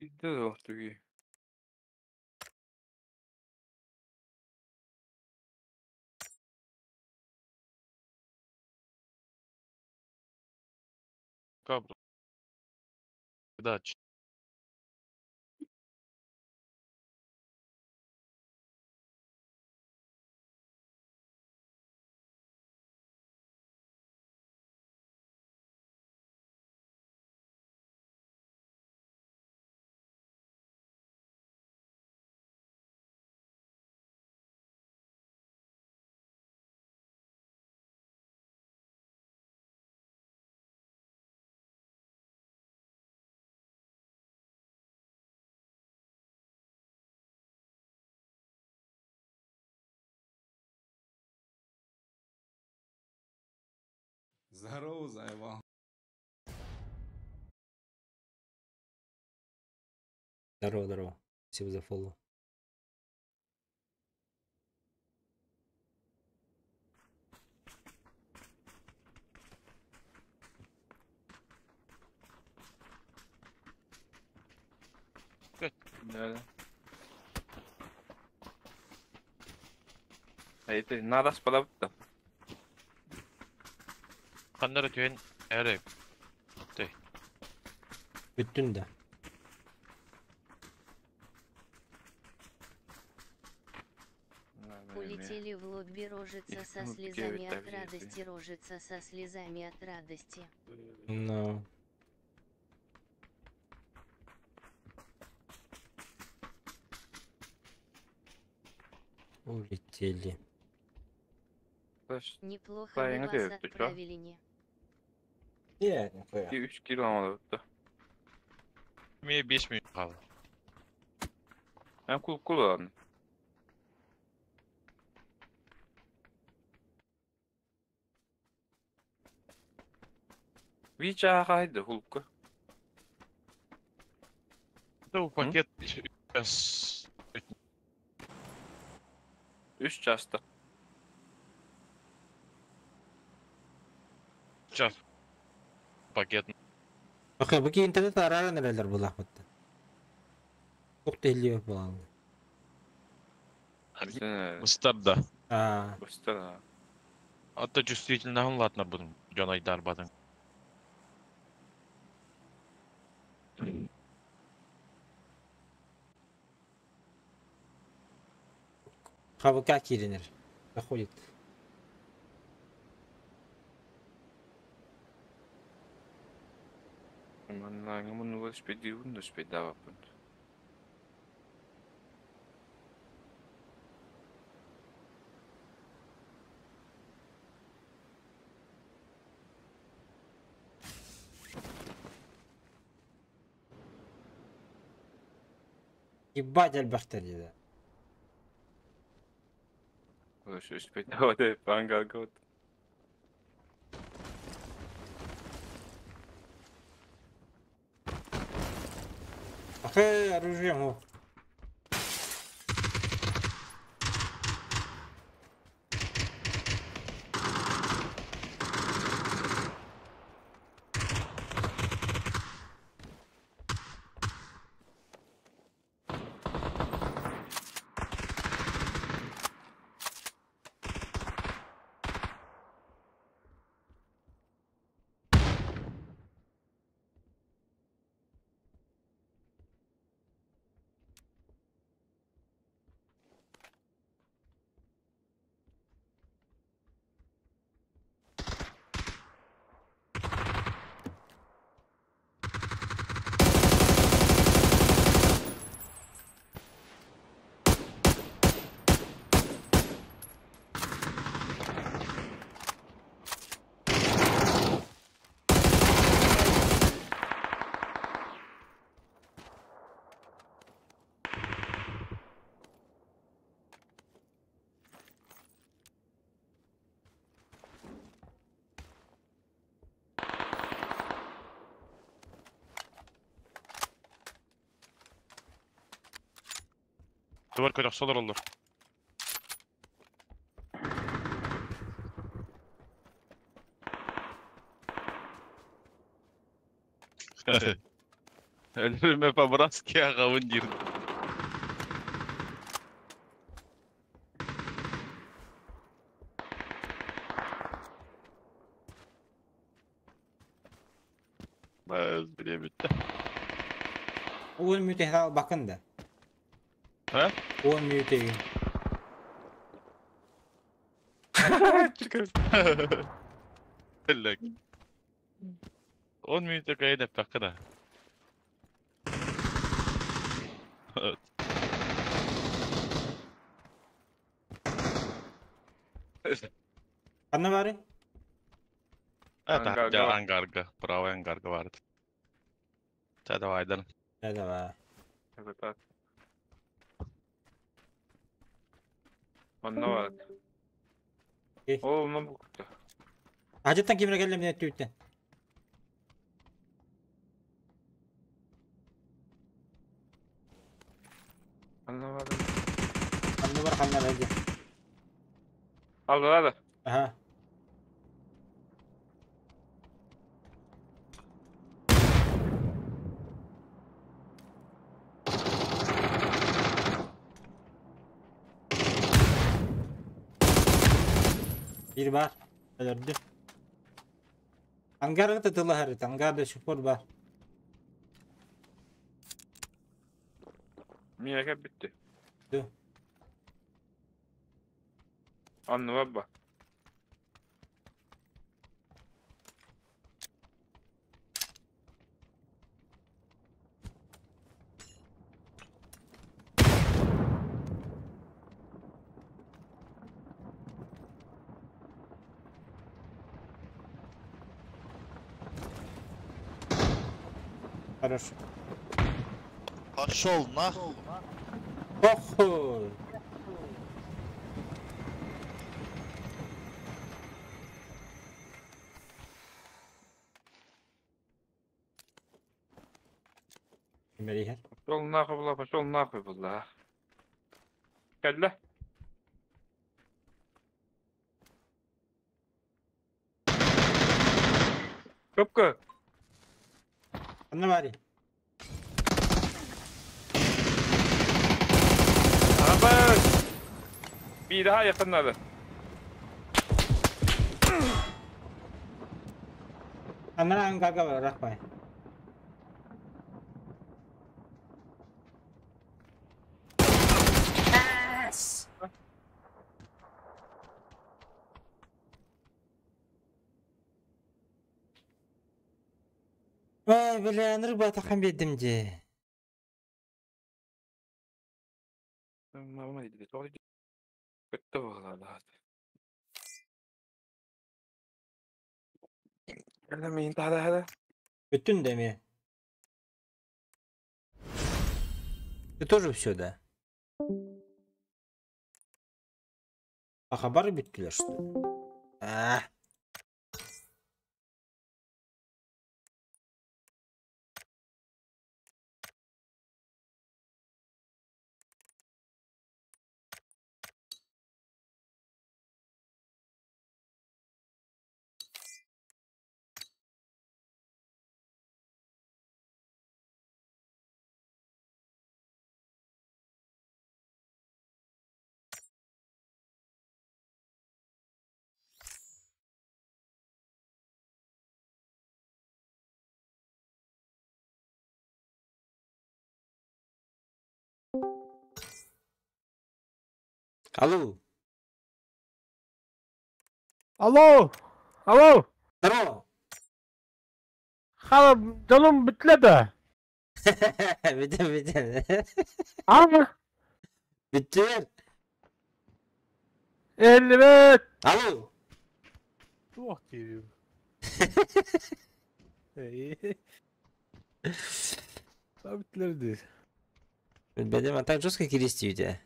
Идэ туги. Кабр. Дач. Здорово, заебал. Здорово, здорово. Спасибо за фоллоу. Да. А это надо спадать-то. Ханнары түһэн эрэ. Бүттүн да. Улетели в лобби рожица Их, со ну, слезами девять от так здесь, радости, рожица со слезами от радости. Ну. Улетели. Неплохо бы Sayın вас девять, ты чё? отправили не. Нет, нихуя. 3 кило алыпты. Мие 5 минут қалды. Ben kul kullandım. Vica haydi hulku. Да, пакет с 3 часта. час пакет. Окей, бу интернет арара нерелер булахмытты. Тук tehliye буолан. Ыстарда. А, Быстро. Ата чувствительно ладно будем. Жон айдар бадың. ХВК киринер. Заходит. Манна bunu велосипеди велосипеди апын. Ебать альбахтар да. Велосипеди hadi pangal god. Ахэ, оружие мог. Duvar kötü olur. Өлөрүмэ по-братски аҕабын диир. Бile бүттэ. 10 мүнүүтэ хаалбаккын да? А? 10 мүнүүтэ. Эллек. 10 мүнүүтэ кайын эппэккэ да. Ханна баарый? Это Ангарга. ангарга, правый ангарга баар. Чэ, давай, дан. Да, давай. Evet. Манна бар. Окей. О, онно бу кутта. Ажыттан кимре келлем не түттен. Манна бар. Ханна бар ханна бар. Алла да. Ага. Bir var. Öldü. Angarga da tılı harita. Angarda şupur var. Миэхэ бүттэ. Ду. Анна бар ба. Хорошо. Пошел нахуй. Похуй. Кимерихер. Пошел нахуй була, пошел нахуй була. Кэллэ. Көпкө. Ханна баарый? Аба. Bir daha yakınladı. Анна ангарга бар, рахмай. Ой, бля, нырба тахан бедим же. Мама dedi. Doğru. Bitti bu Кэллэ тахада хада. Бүтүн деме. Ты тоже все, да? А хабары бүттүлөр, что ли? А. Алло. Алло! Алло! Здорово. Хала, дьонум бүттүлэр да. Бүтэн, бүтэн. А? Бүттүлэр. Элбет! Алло. Туох диибин. Бүттүлэр дии. Бэдем, а так жестко киристибит.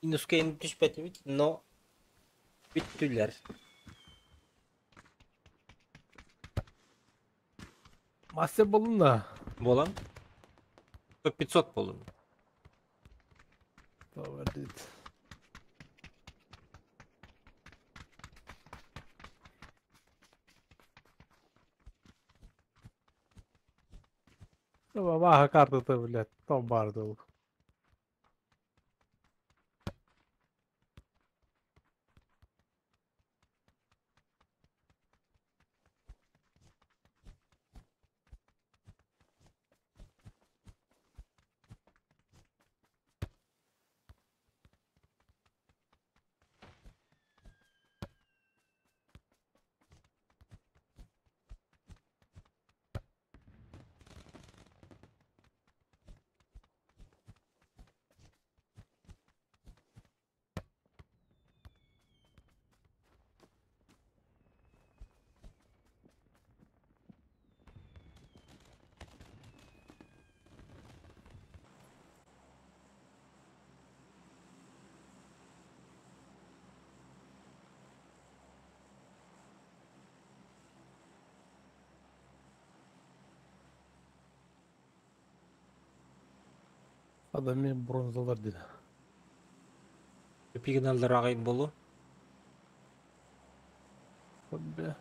Минуска эми түспэтибит, но бүттүлэр. Мастер болдум да. Болан. Топ 500 болдум. Давай, дейт. Бааһа картата, блядь, том баар дыл. Адами бронзалар дии. Пигналлар аҕай буолуо. Бля.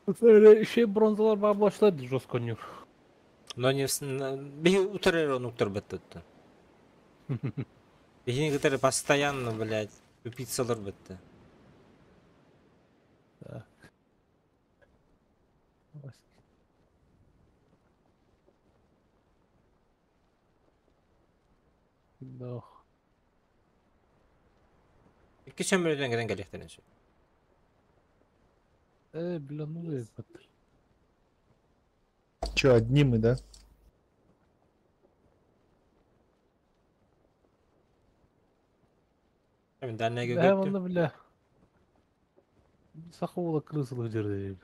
Еще бронзалар баар буолааччылар дии жестко нюр. Но не биһи утары онуктар баттаттан. Биһини кытары постоянно, блядь, тупицалар бытты. Так. Да. Икки сөмөлөтүнэн кэлэн кэлиэхтэрин сөп. Бля, ну ебать. Че, одни мы, да? Мин дальнайга Да, көттүм. онно, бля. Саха уола крысалыы дьөрдө.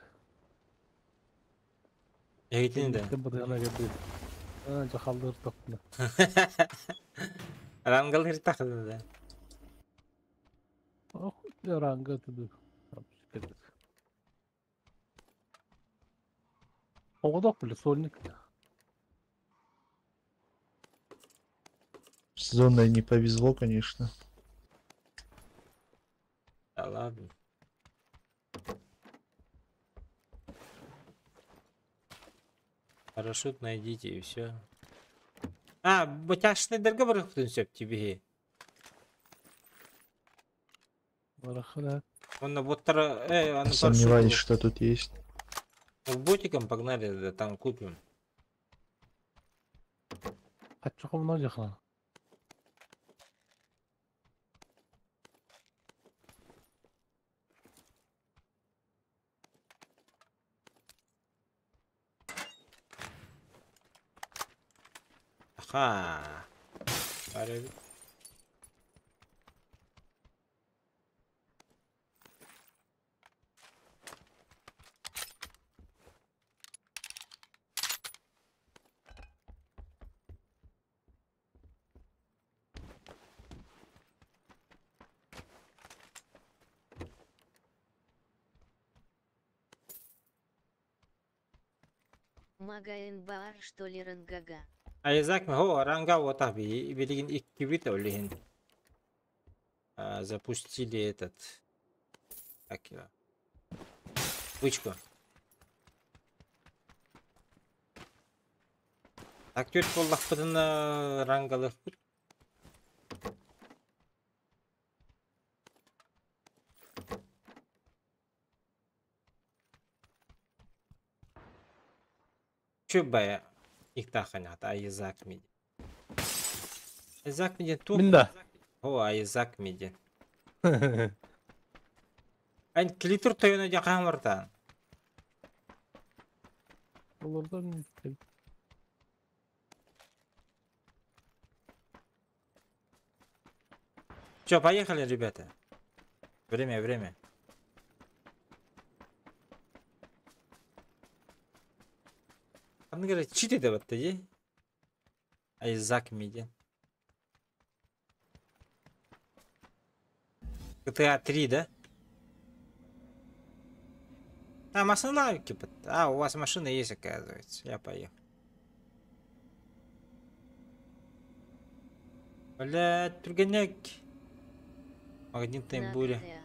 Эһитини да. Кэнниттэн батыһана кэлбит. Аа, дьахаллыыр тохтуна. Рангалыр тахыды да. Ох, ранга туду. Оҕодох, бля, сольник. С зоной не повезло, конечно. Да ладно. Парашют найдите и все. А, бытяшныйдарга барыахпытын сөп тибиһи. Барахра. Онно боттара, аны Сомневаюсь, парашют. что тут есть. К ботикам погнали, да там купим. Хаччахомно дьахана. Аха. Бары Магаин бар что ли рангага. Айзак хо ранга вот аби билигин иккибит олиһин. Запустили этот как его? Вычку. Так түөрт буоллахпытына рангалыахпыт. Чү бая иктаханят Айзак миди. Айзак миди тух. Мин да. О, Айзак миди. Эн клитор тойоно дьэ хаамартаан. Олордон Чё, поехали, ребята? Время, время. Аны говорит, чит это вот дии. Айзак миди. GTA 3, да? А, машина кипит. А, у вас машина есть, оказывается. Я поехал. Блядь, түргэнник. Магнитная На буря. ГТА.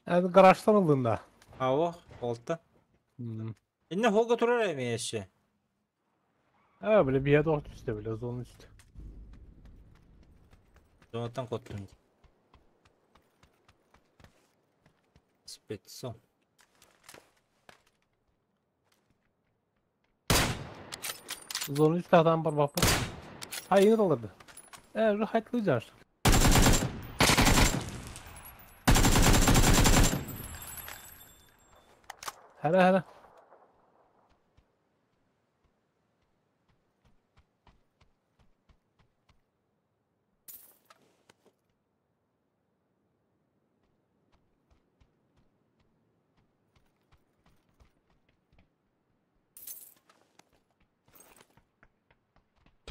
Yani garajdan aldın da. А, о, olta. Hmm. Инне холга турар эми эше. Ha böyle bir yerde ort üstte böyle zonun üstü. Зонаттан коттум. Спецом. Zonun üstü adam var bak bak. Ha yine de alırdı. Evet haytlayacağız. Hele hele.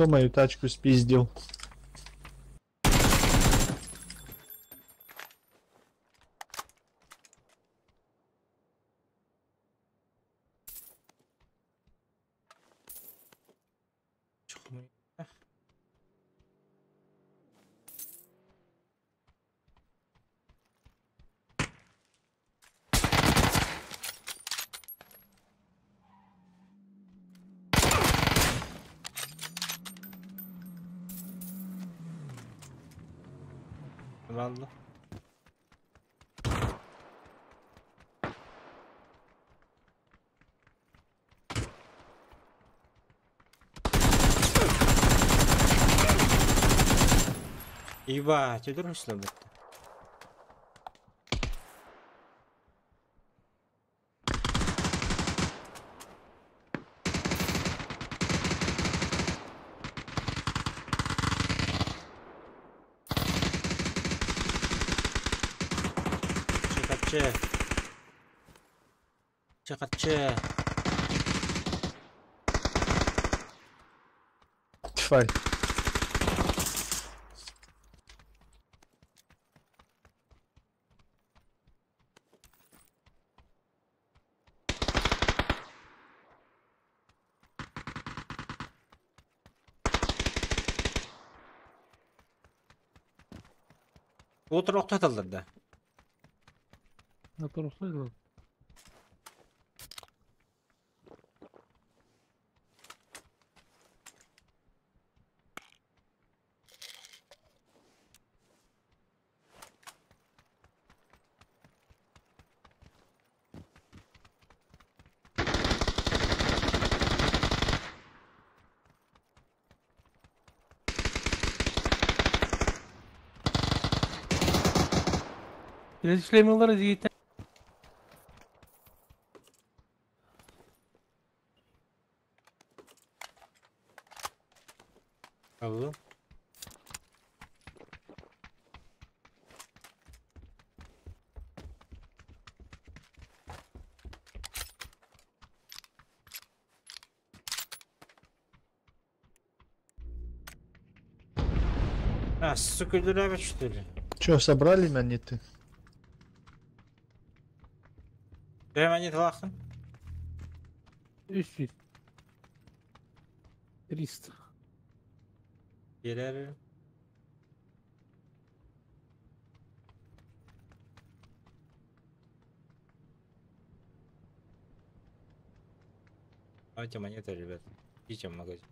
Кто мою тачку спиздил? Vallahi. Ебать, удурушла будто. Чекаче. Чекаче. Тварь. Утро охтаталлар да. Ne tarafta? İletişlemiyorlar Yiğit'e. Алло. А, сука, дурак, что ли? Че, собрали монеты? Бля, монет лахтан. 300. 300. Герер. Давайте монеты, ребят. Идите в магазин.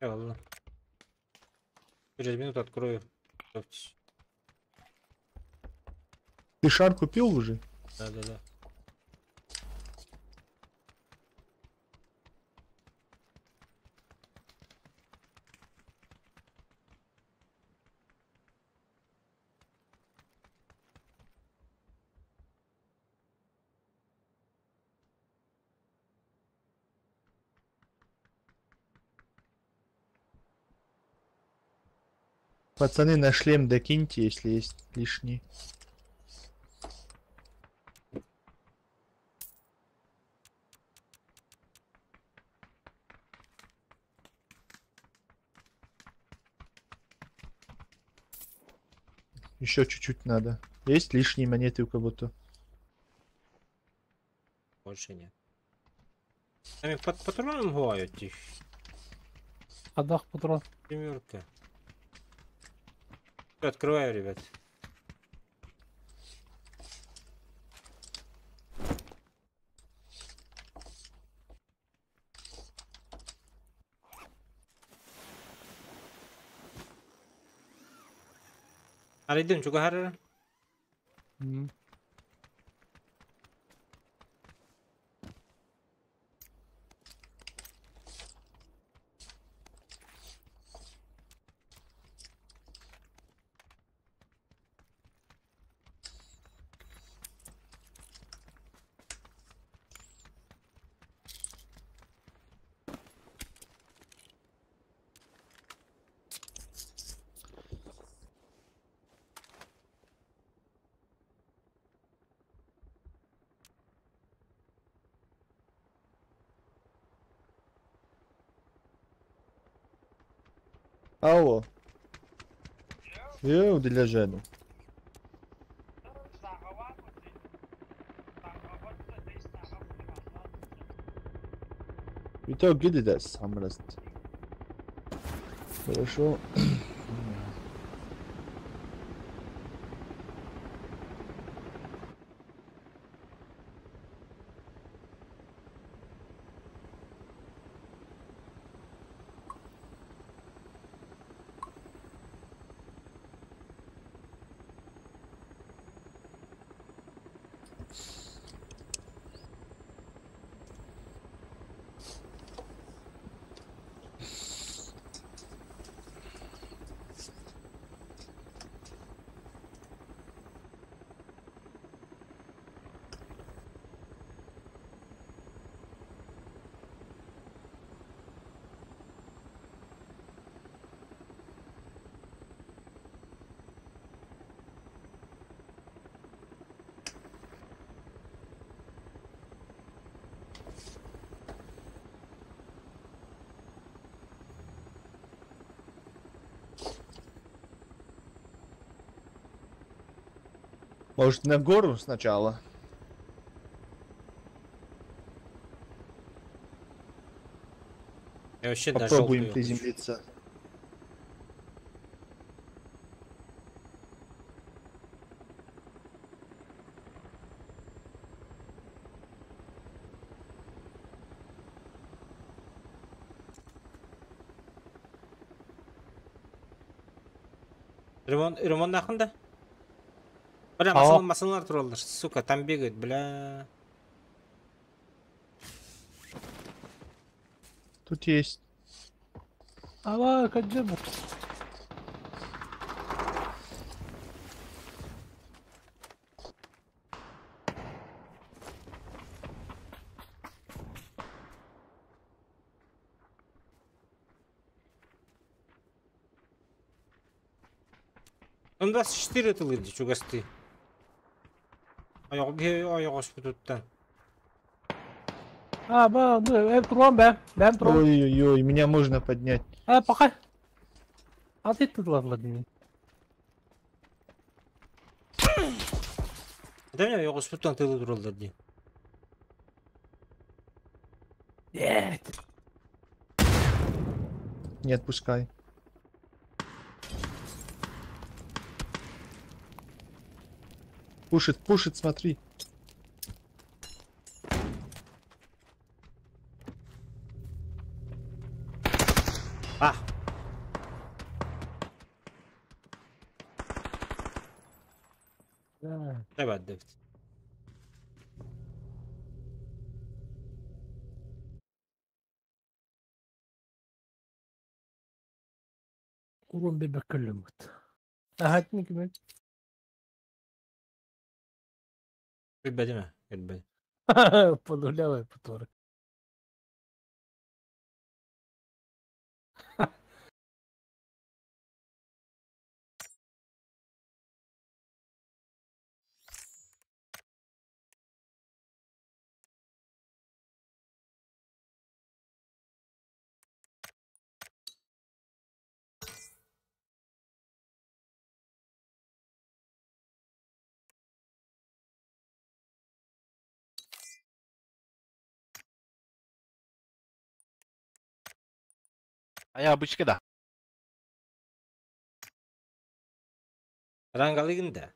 Ладно. Через минуту открою. Готовьтесь. Ты шар купил уже? Да-да-да. Пацаны, на шлем докиньте, если есть лишний. Еще чуть-чуть надо. Есть лишние монеты у кого-то? Больше нет. Там под патроном бывают их. Адах патрон. Семерка. Всё, открываю, ребят. Арыйдым, чугахар. Алло. Я для Жену. Итак, где ты сам раз? Хорошо. Может, на гору сначала? Я вообще на Попробуем желтую хочу. приземлиться. Ремонт, ремонт нахуй да? Бля, А. масыл, масылар тураллар, сука, там бегают, бля. Тут есть. Ава, каджибу. Он 24 тылы, чугасты. Аяқ А, ба, ну, трон, бэм, бэм трон. Ой-ой-ой, меня можно поднять. А, пока. А ты тут ладно. Да меня аяқ тылы тураллар ди. Нет. Не отпускай. Пушит, пушит, смотри. А! Да. Давай, Дэвид. Курун бебек көлөмөт. Ахатник мен. Өлбәді ме? Өлбәді. Подулявай потор. А я обычка да. Рангалыгын да.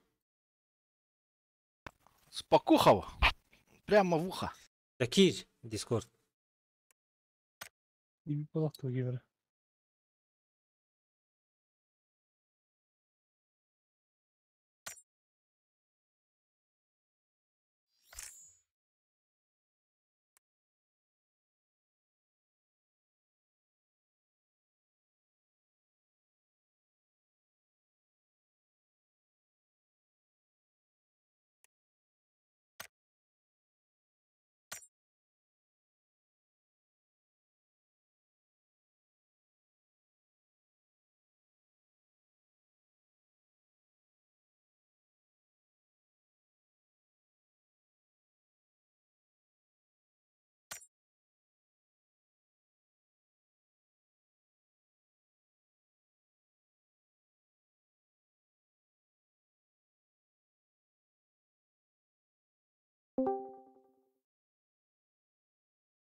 Спокухова. Прямо в ухо. Да киир, Дискорд. Балах тугивер.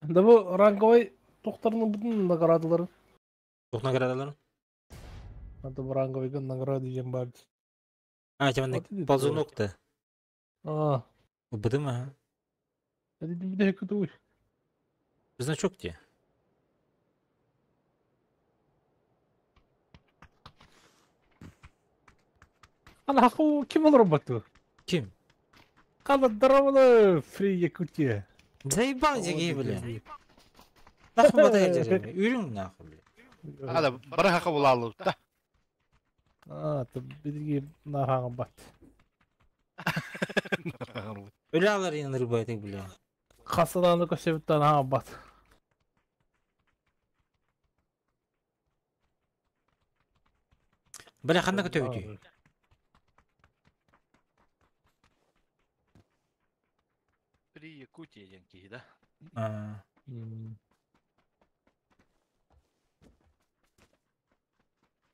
Да бу ранговый тохторун бүтүн наградалары. Туох наградаларын? Аты бу ранговыйга награда диэн баар. А, тиманнык Вот иди ползунок да. А, Убыдым ага. это бите күтү. Значок те. Ана ху ким олор бату? Ким? Кала здорово, фри Якутия. Заебал дигей, бля. Нахуй бата деревня. Үрүң нахуй, бля. Ада бараха кабыл да. А, ты биги нараган бат. Өлө алар ин рыба этек, бля. Касадан көсөбүттан ага бат. Бля, ханна көтөбүтүй? При Якутии диэн киһи да. А,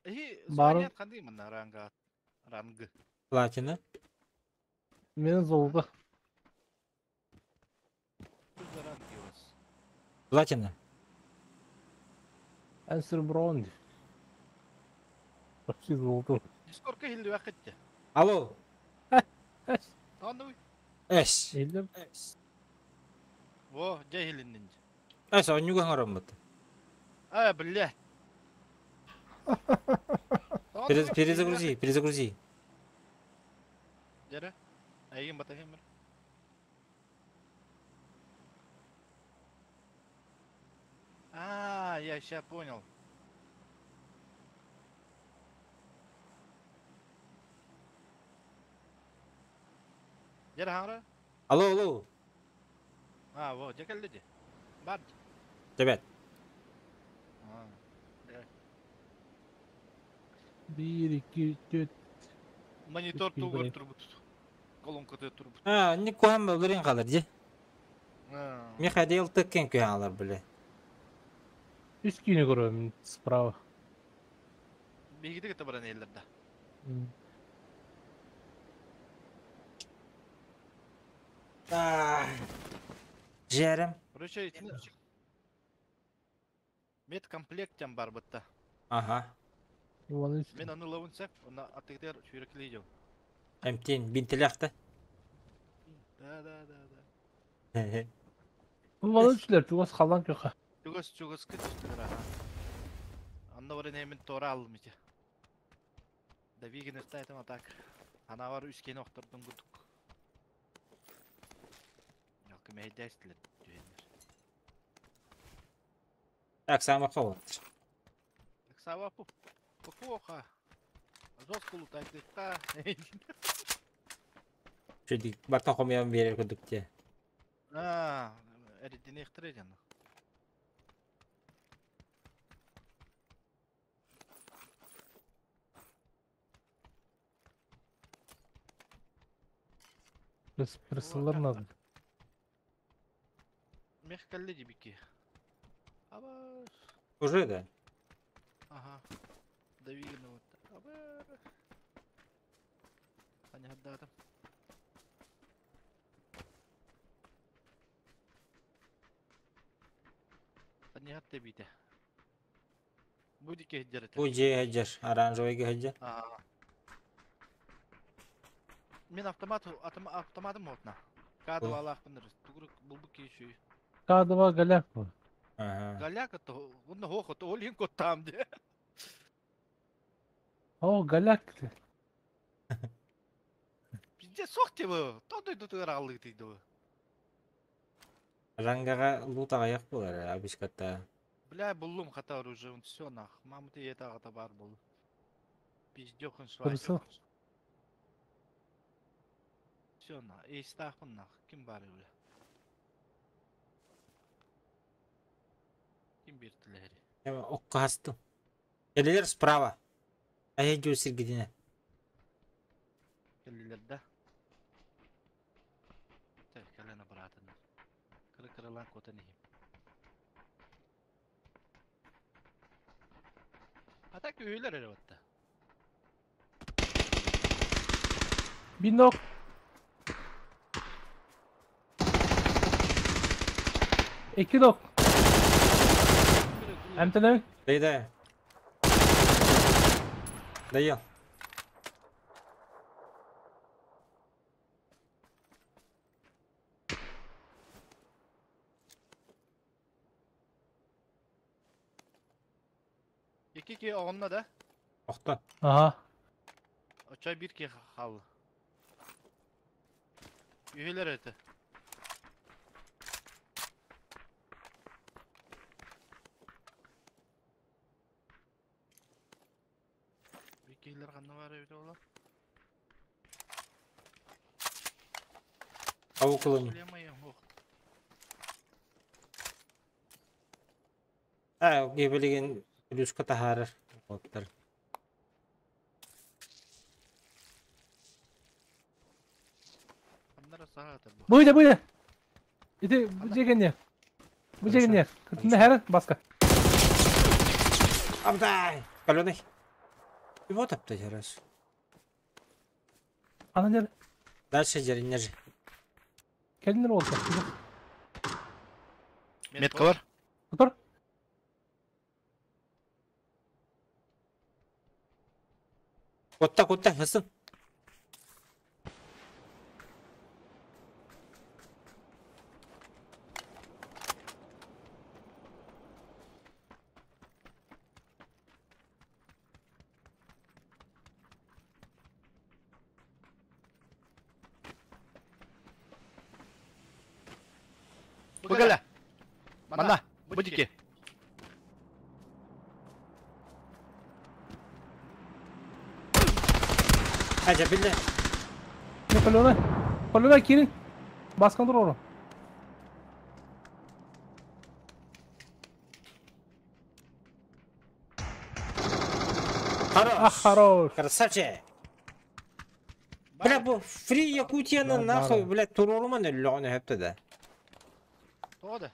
Эһи Барын- звонят ханды манна ранга рангы. Платина. Менин золото. Что за ранги у вас? Платина. Энсер бронь. Почти золото. Сколько хилли вакытте? Алло. Тануй. Эс. Элем. Во, дьэ хилиннин. Эс, оннуга хараммыт. А, бля. Перезагрузи, перезагрузи. Дьэ. Айгын батахым. А, я сейчас понял. Дьэ хара? Алло, алло. А, вот, дьэ кэллэ дии. Бар. Ребят. А, дьэ. Бир, икки, төрт. Монитор Үскүй тугар блин. турбут. Колонка турбут. А, не куһан балырын халар ди. А. Михаил тыккен куһан алар, бля. Үс күйүнү көрөм справа. Биһиги кытта баран эллер да. А. Жерем. Короче, медкомплект бар бытта. Ага. Мен аны лавын сәп, оны атыгдер сүйрекли жау. Эмтин бинтеляхта. Да, да, да, да. Бу үчлөр тугас калан көкө. Чугас, чугас кыт аха. Анна бар немен тора алым ите. Да виген ыстайтым атак. Ана бар үскен охтордун гудук. Ялкы мейдәстилер дүйеннер. Так, самый холод. Так сава пу. Покоха. Жестко лутайтыкка. Чүдик бартан хомян берер көдүкте. А, эрдин ихтире жана. Біз прысылар надо. Мех калле дибики. Аба. Уже да? Ага. Давигин вот. Аба. Понятно. Понятно бите. Бу диэки сылдьар этэ. Бу дьиэ сылдьар, оранжевыйга сылдьар. Аа. Мин автомат автоматым уотна. К2-лаахпын тугурук булбут киһи үчүгэй. К2 голяк бу. Ага. Голяк это онно хоох это ол иһин куттаам дии. О, голяк ты. Пиздец суох дии То дойдутугар аҕаллыытый дуу. Рангаҕа лут аҕыйах буолар абискатта. Бля, буллум хата оружие, все нах. Мама ты это аҕата баар буолу. Пиздёхын свай. Все на, эйстаахпын нах. Ким баар бля? Ким биэртилэри? Окко хастым. Кэлилэр справа. Айа сиргитинэ. Кэллилэр да. Так, кэлэн обратно. Кыра-кыралаан куотан иһим. А так үһүлэр эрэ батта. Бинок. Икки нок. Эмтэнэҥ. Доедай. Доел. Икки киһи оҕунна да? Охтон. Ага. Оччо биир киһи хаалла. Үһүлэр этэ. Биир киһилэр ханна баар эбитэ буолла? Ау кылын. Аа, билигин плюска таһаарар оттар. Бу бу. Ити бу дьиэгэнне. Бу дьиэгэнне. Кытында хәрен баска. Абдай! Каленый. И вот опять раз. Ана дер. Дальше дернер. Кэлиннер олта. Метка бар. Отор. Кутта, кутта, хасым. Бу кэлэ. Манна, бу диэки. Ажа, билле. Не колёна. Колёна кирин. Баскан тур оро. Хорош. Ах, хорош. Красавчик. Бля, бу фри Якутияны нахуй, бля, туроруман өллөҕүнэ хөптө да. Тоҕо да?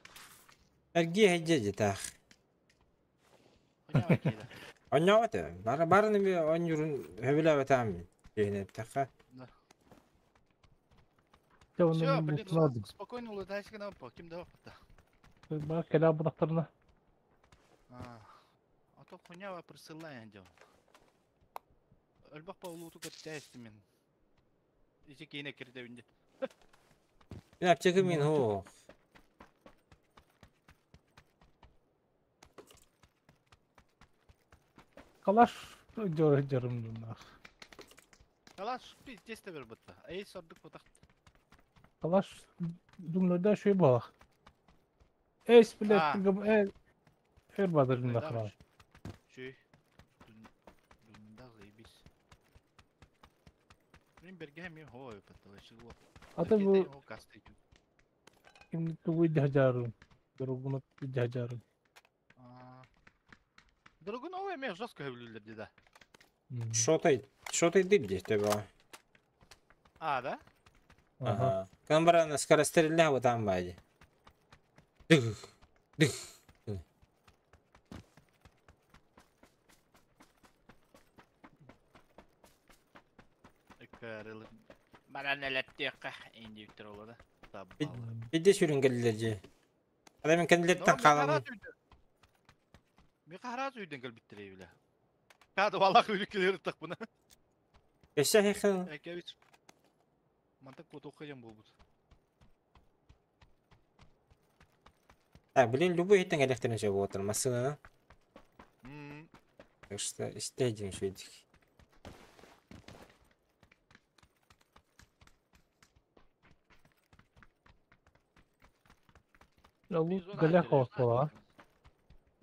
Эргиэ хэдьэ дьэтаах. Онньообот бары барыны би онньурун хөбүлээбэтаам киһинэттэххэ. Все, блин, спокойно улетайся на по, ким да опыта. Бар кэлэ бутахтарына. А то хуйня присылаем дел. Өлбөх по улуту көттәстим мен. Ити кейне кирде бинде. Мин аптека мин хо. Калаш жор жорум дунах. Калаш пиздец те бер бутта. Эй сордук бутак. Калаш думнада шөй балах. Эс блядь, э эр бадыр дунах. Шөй. Дунда заебись. Мен берге мен хоо бутта. Ата бу ким тугуй дьажарым. Дорогуна дьажарым. Дорогуна мен жестко хөблүлөр да. Что ты дыбде тебе? А, да? Ага. Камбара скорострельня вот там бади. Дых, дых. Биде сүрүн келлер же. Ада мен кендилерден калам. Мен Хараас үйден кэлбиттэрэй билэ. Каада валах үлүккэлэр ыттахпына. Өссө хехел. Экэбит. Мантан куотуохха диэн буолбут. А, блин, любой иһиттэн кэлиэхтэрин сөп буолтар массыынаны. Так что истэ дьиҥ үчүгэйдик. Лут голяк оҕустуоҕа.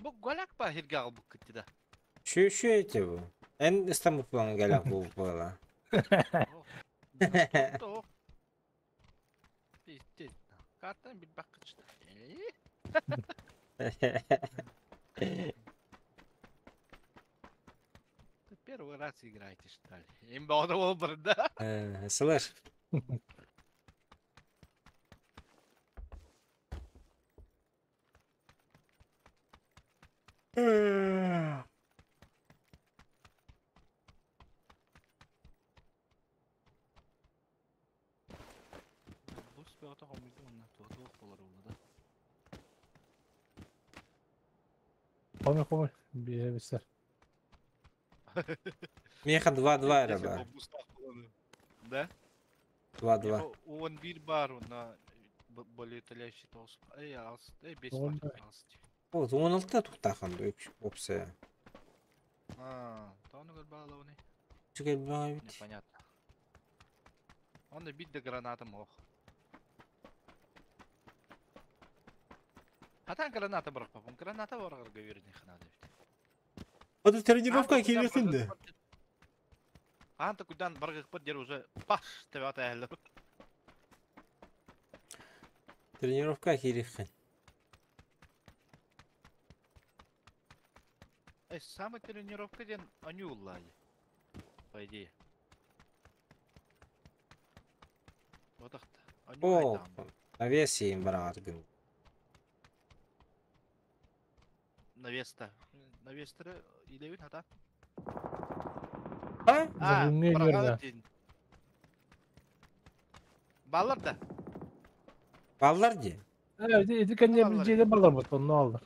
Бу голяк ба хиргэ аҕалбыккыт да. Шү шү эти бу. Эн Истанбул планы голяк бу буола. Картаны билбэккит. Ты первый раз играете, что ли? Им бы он был, да? Слышь. Бус бөҕөтө хомуйдум уонна туох буолар уолу да. Хомуй хомуй. Биэбисэр. Миэхэ 2-2 эрэ баар. Да? 2-2. Он бир бар уонна более талящий тоҕус. Эй, алыс, эй, бес бар, алыс. О, 16 туктаахан опция. А, тону көрбаалауны. Үчүгэй баҕайы эбит. Непонятно. Онно бит да гранатам ох. Хатан граната бырахпаппын. Граната барарга үөрэниэххэ наада эбит. Ата тренировка киириэххин да. Хаан кудан баргыхпыт дер уже паш тебат әһэллэр. Тренировка киириэххин. Э, самый тренировка диэн аньууллаайы. По идее. Бодохта. О, навес иин бараҕаргын. Навеста. Навестары илэбин хата. А? А, Бүгүҥҥү бараҕа үөрдэ. диэн. Баллар да. Баллар дии. Э, ити ити кэннэ Баллар. дьиэде балларбыт, онно аллар.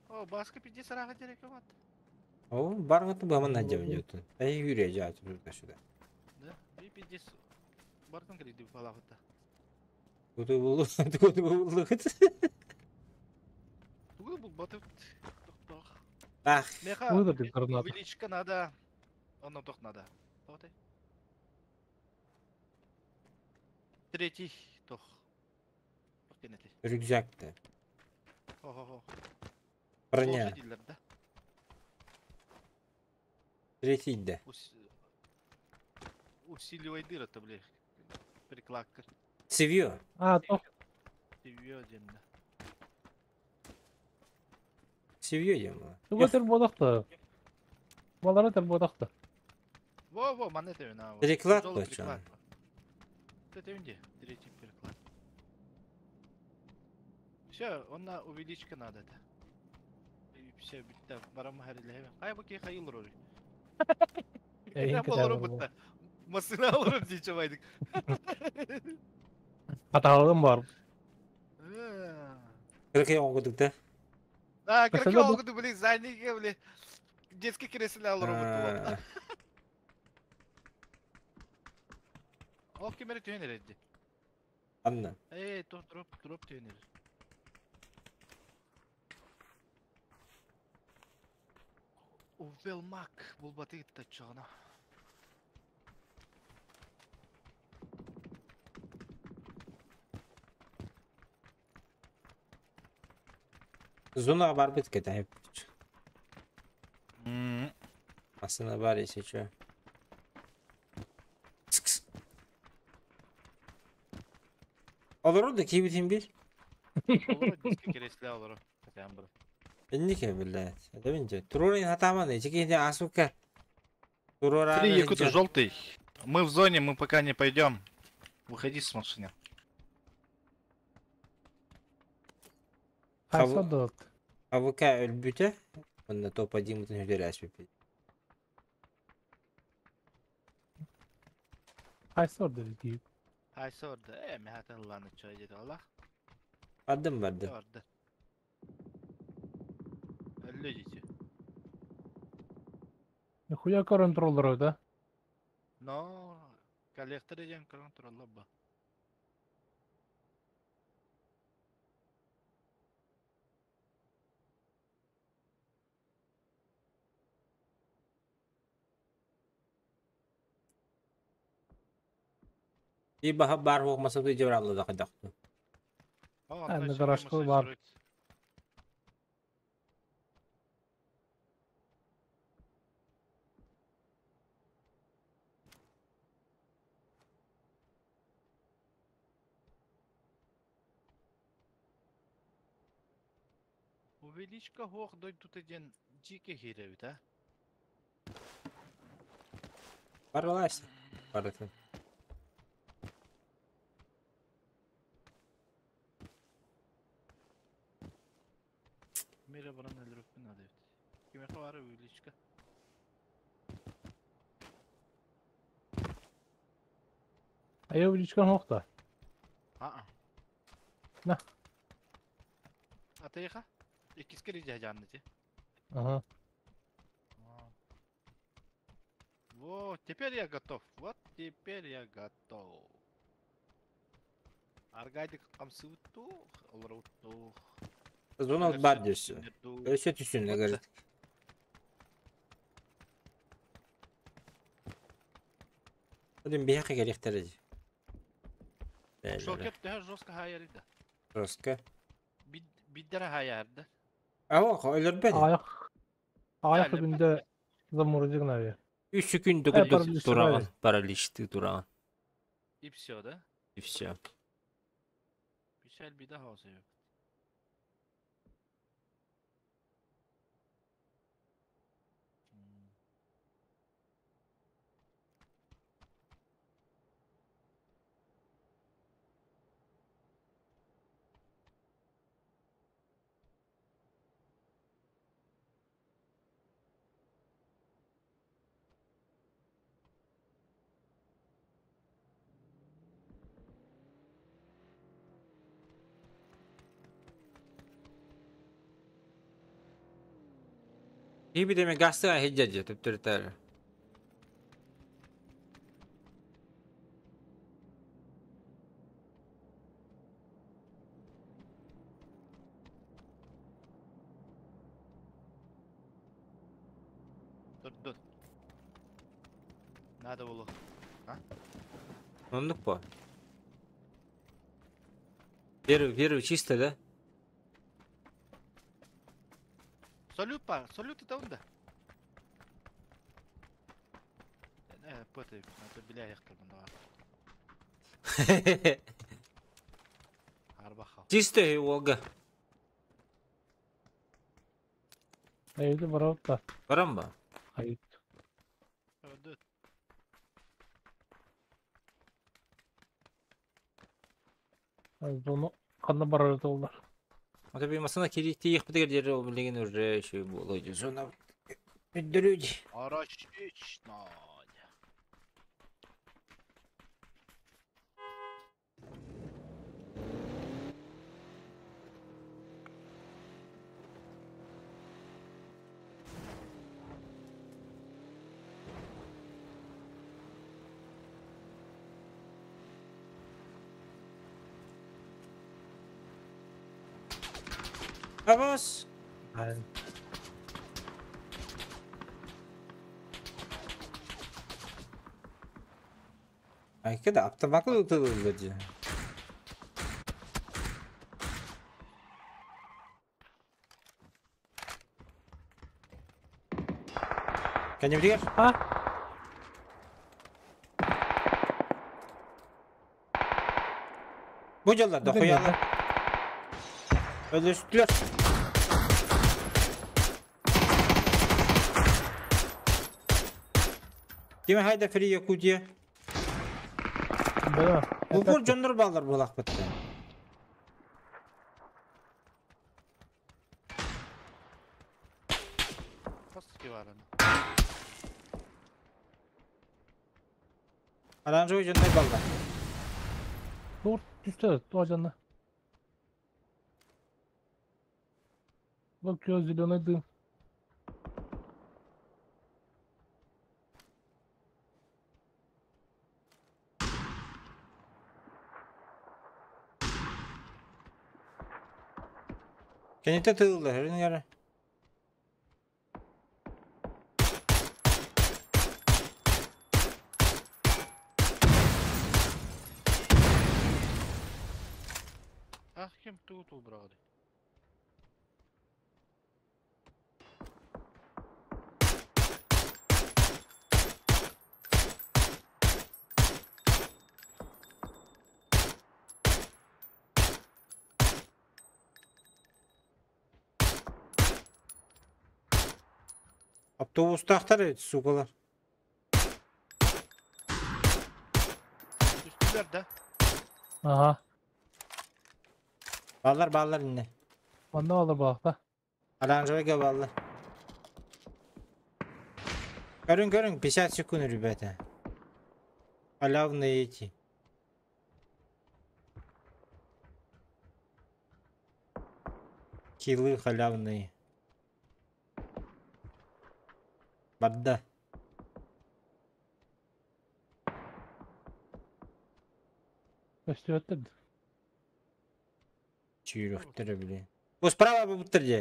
О, баска пиздец араға дерек вот. О, баргаты баман надевнетun. Эй, юрия жааты туда сюда. Да, и пиздец. Бартын кредит балағыта. Куду булу, куду булу. Тугу бұл батып. Тох. Ах, Меха. Выдали гранату. Увеличка надо. Оно тох надо. Тоқтай. Третий тох. Тох кенети. рюкзак-то. Хо-хо-хо. Броня. Диллер, да? Третий да. Усиливай дыра то, бля. Прикладка. Цевьё. А, то Цевьё один, да. Цевьё дем. тугу тер бодохто. Баллара тер бодохто. Во-во, ман это вина. Переклад почему? Это где? Третий переклад. Все, он на увеличка надо это. И все, битта, барам хариле. Хай баки хайыл рори. Эйин Это болору кэтэ бутта. Масына алырым дейче байдык. Хатаалым бар. Кыркый оңгудук да. А, крики Масына бу- олгуду, блин, задние, блин. Детский кресло алырым бутта. Ох, кемере түйен эредди. Анна. Эй, то дроп, дроп түйен эрер. Увелмак булбаты тачана. Зона бар бит кетэ. Масына бар если чё. Кс-кс. Олору да кийбитин бир. Олору детский кресло олору. Хотя бы. Иннике блядь. Это Турурин хатаман, эти асука. Туруран. Три якута желтый. Мы в зоне, мы пока не пойдем. Выходи с машины. Хайса дот. АВК өлбүтэ. Онна топ один мутын хүлэрээс бипи. Хайса ордер дип. Хайсы орда. Э, мен хатын ланы чай деді Аллах. Бардым бардым. Орда. Өллө дии. Нихуя көрөн тураллар да. Но коллектор диэн көрөн тураллар ба. И баха бар хуох масабы жабралла да кадакты. Аны гаражка бар. Увеличка хуох дойдута диэн дьиикэ киирэбит а? Барылас. Барытын. Мире баран өлөрүппүн наада эбит. Кимиэхэ баара увеличка? Айа увеличка хуох да. Аа. На. Атайха? Иккис кири дьаһаанна ти. Ага. Вот, теперь я готов. Вот теперь я готов. Аргайдык хамсыбыттух, олоруттух. Зона бар десе. Өсө түсүн говорит. Один бияка керектер. Шокер төһө жестко хайарыда. Жестко. Биддere хайарда. Ава, өлөрбөт. Аяк. Аяк күндө заморозик нави. Үч күндө Э, күндө параличты тураган, параличты тураган. И все, да? И все. Печаль беда хаоса. И бидеме гасты хеджаджа төптөртөр. Dur dur. Надо было. Оннук по. Первый, первый чисто, да? Салют па, салют это он да. Не, поты, это бля яхтал Арбаха. Чисто и Волга. Айды барабыт Барамба. Айт. Зону ханна барар олар. Вот би масына кири тиих битер жери ол билеген уже еще болой зона. Бүддүрүд. Арашично. Vamos. Ay, كده автомат тылылды. Кәнемдегер? А? Бу жаллар да хуялар. Өлүстүлөр. Ким хайда фри Якутия? Да. Упор жоннор балдар булак битти. Костки бар аны. Оранжевый жоннор балдар. Dur düştü doğacanla. Bakıyor зеленый дым. Кенете тылла, хөрүн. Ах, кем тут убрали? Автобустаахтар сугалар. Үстүлэр да. Ага. Баллар баллар инне. Манна олар буолта. Оранжевыйга баллар. Көрүн көрүн 50 секунд, ребята. Халявные эти. Килы халявные. Барда. Көстүөттөр. Чүйрөхтөрө били. Бу справа буттар же.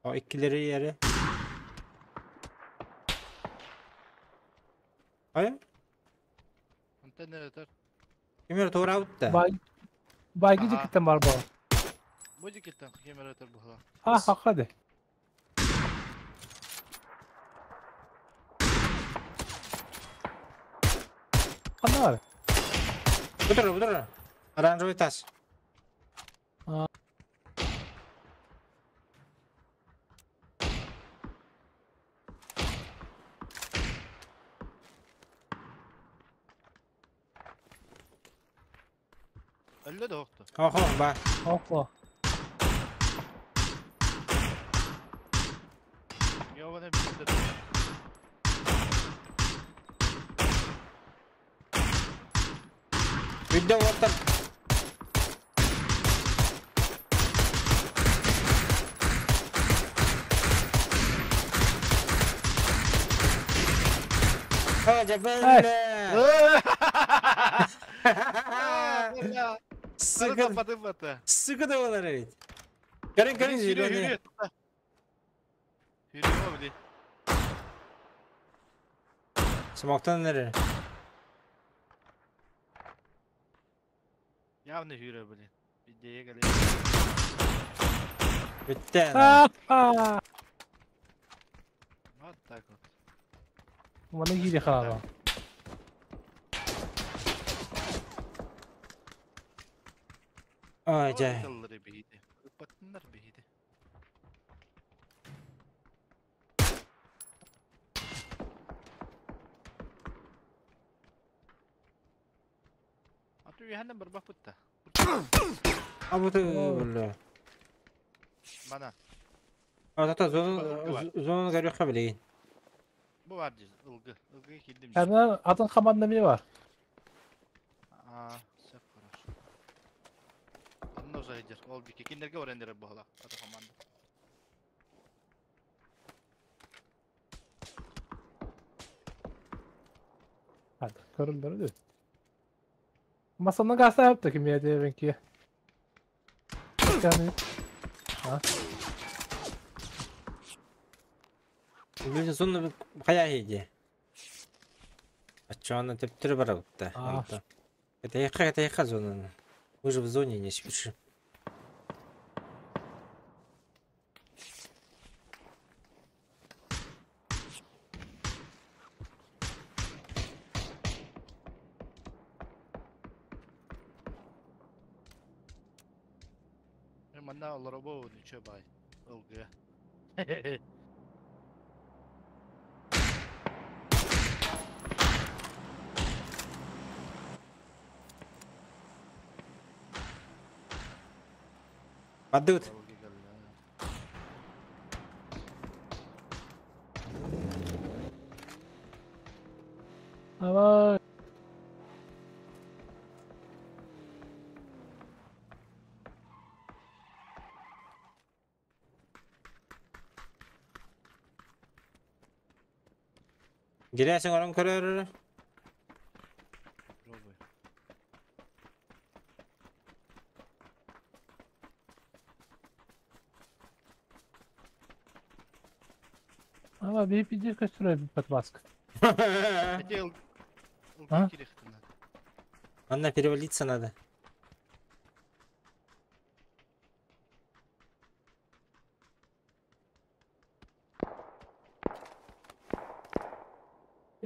O ikkileri yere. Ay, Антенна өтөр. кимер тура бутта. Бай Байги Ага. дикиттен бар бу. Бу дикиттен кемер өтөр була. Ha hakka Ханна бар? Бутур, бутур. Оранжевый тас. А. Өллө да оқту. Охо, ба. Опа. Йованы битте. Видео оттар. А, жабелле. Сука, Сука. сука да олар ведь. Көрін, көрін, зеленый. Yürüyor били. Смоктан нere? Явно yürüyor били. Видео гали. Бітті. Ха. Вот так вот. Мана кири хаала. Ай, жай. Тыллары бейді. Ыппаттыннар бейді. Ату яһаннан бар бапытта. А вот бля. Мана. А тата зону зону көрүөххэ билигин. Бу бар дии. Ылгы. Ылгы килдим. Хана атын команда не бар? А, все хорошо. Анно зайдер. Ол бики киндерге орендер була. Ата команда. Hadi көрүлдөр дөт. Масанна гаса yaptı kim yedi benki. Yani Билин зону хая хиди. Ачана тептер бар бутта. А. Это яка, это яка зона. Мы же в зоне не спешим. Манна олоробу ничего бай. Ылгы. Падут. Давай. Гирясың орон көрөр. Пробуй. Ама bir пиздец көстүрө подваска. Хотел... А? Анна, перевалиться надо.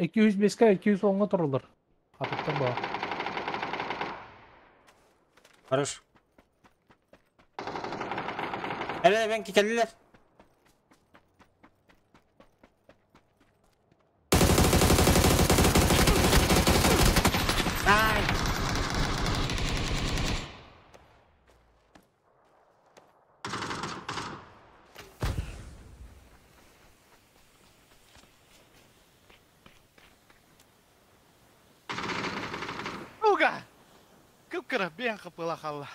Эки жүз беске, 210-га турулар. Атыптан ба. Хорош. Әле ben келдилер. Ай! Уга! Кып-кыра бен кыпыла халла.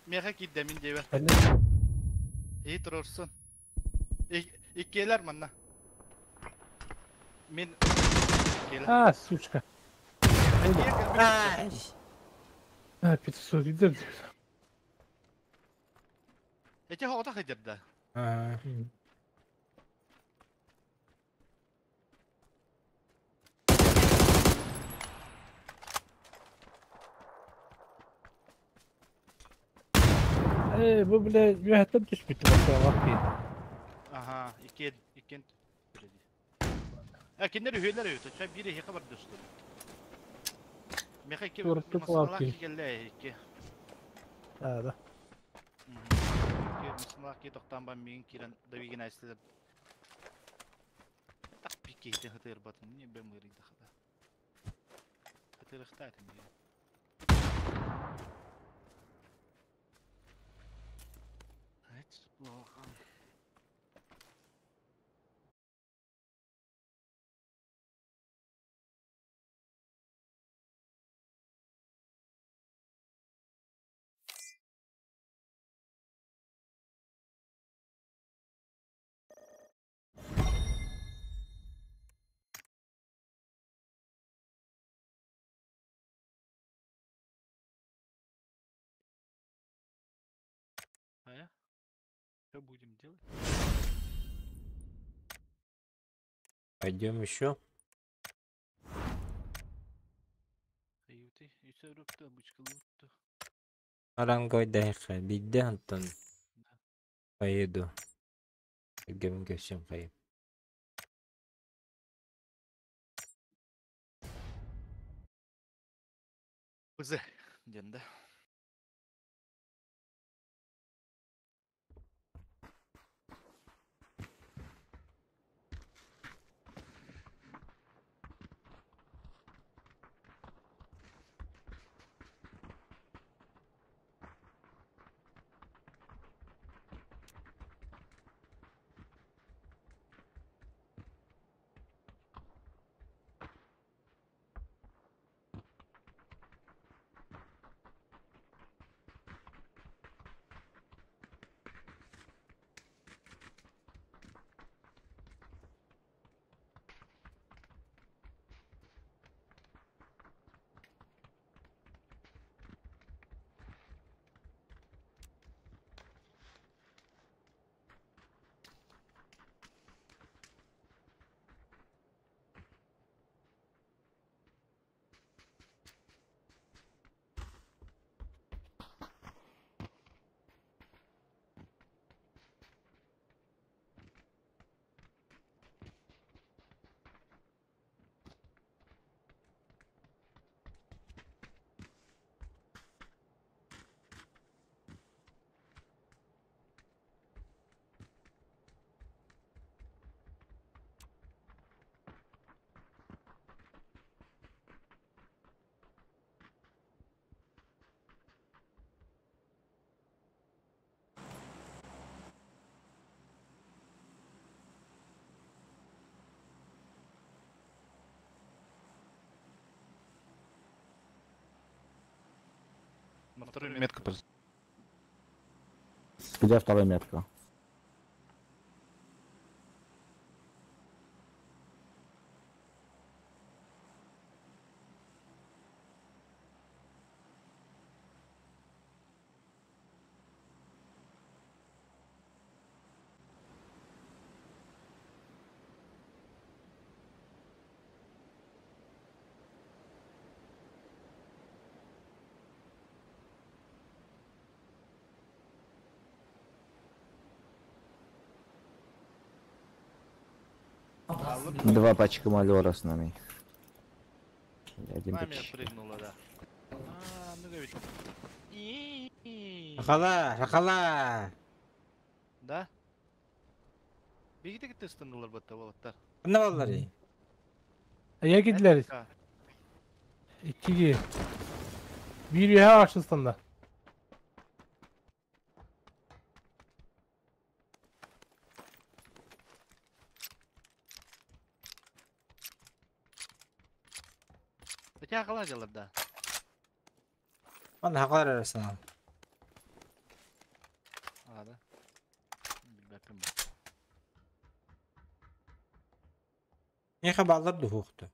Меха кидде мин дебе. И турурсун. Иккелер манна. Мен... А, сучка. Ай! А, 500 иде. Эти хода хидерде. А. Эй, bu bile mühette düşmüştü başa bak bir. Ага, иккен, иккен. А киндер үһүлер үтө, чай бири хика бар достор. Меха икки Турупту масалак кулап келле икки. А, да. Икки масалак ки токтан бан мигин кирен давигин айстылар. Так пикки ите хатыр батын, не бем гыри дахада. Хатыр хтат ми. Это плохо. А? Что будем делать? Пойдем еще. Арангой дайха, бидде Антон. Поеду. Гемге всем хай. Бызы, ден да. На вторую метку просто. Где вторая метка? Два пачка малера с нами. Один Нами пачка. прыгнула, да. А, ну говорит. Рахала, рахала. Да? Бигите китте станулар батта болаттар. Ханна баллары? Эйе кидилер. Иккиги. Биир үөһэ ашыстанда. Хотя халадилар, да. Аны хакалар арасынан. А, да. Билбэппин Миэхэ бааллар дуһуохту.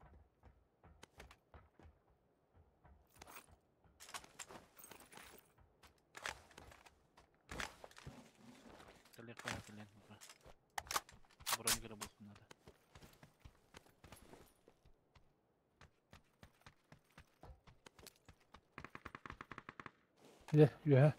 Бронь булсын надо. Дьэ, үөһэ.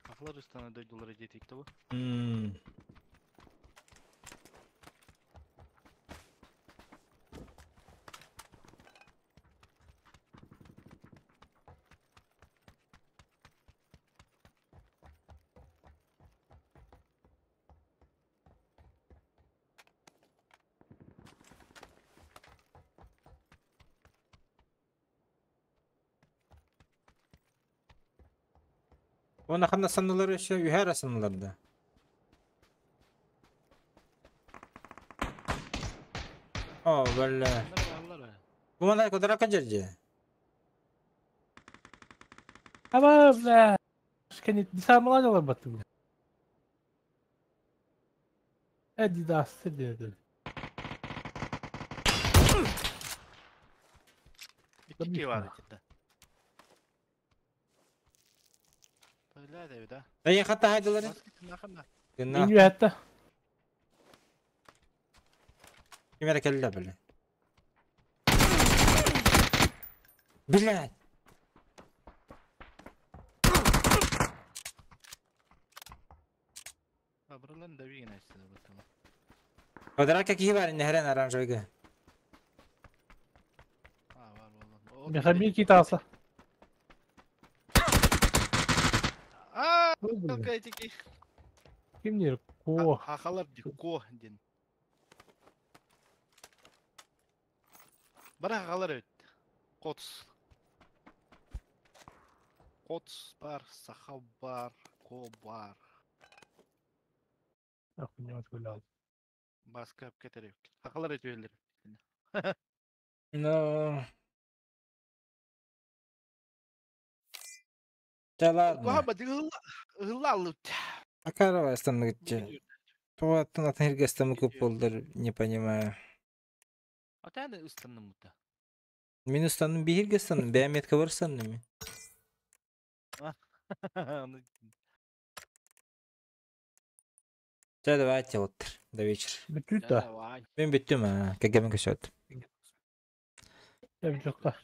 Ахлар ыстана дойдулары диэтик того. Оны ханна саннылар өссө үһэ эрэ саннылар да. О, бөллө. Бу мана кодрака жерже. Аба, бля. Кенит дисармалар батты бля. Adidas dedi. Икки бар итинде. Бля, да. Эйе хатта хайдылары. Мин үөһэттэ. Ким эрэ кэллэ бile. Блядь! Абралан да вигин айтсына баттама. Квадратка киһи бар иннэһэрэн оранжевыйга. А, бар боллон. Мехамик китаса. А, какая-таки. Кимнер? Ко. Хахалар ди ко дин. Бара хахалар өт. Коц. Коц бар, саха бар, ко бар. Охуенно гулял. Баска кетерек. Хахалар өтөлөр. Ну. Да ладно. Куха дыгылла А карава станыгытчы. Туаттан атын хиргестами көп болдыр, не понимаю. Атаны ыстанным мута. Мин устанным би хиргестанным, бәм метка бар станным. Да давайте вот до вечера. Бүтүт да. Мен бүттүм, а, кәгәмен көсөт. Я бүтүк.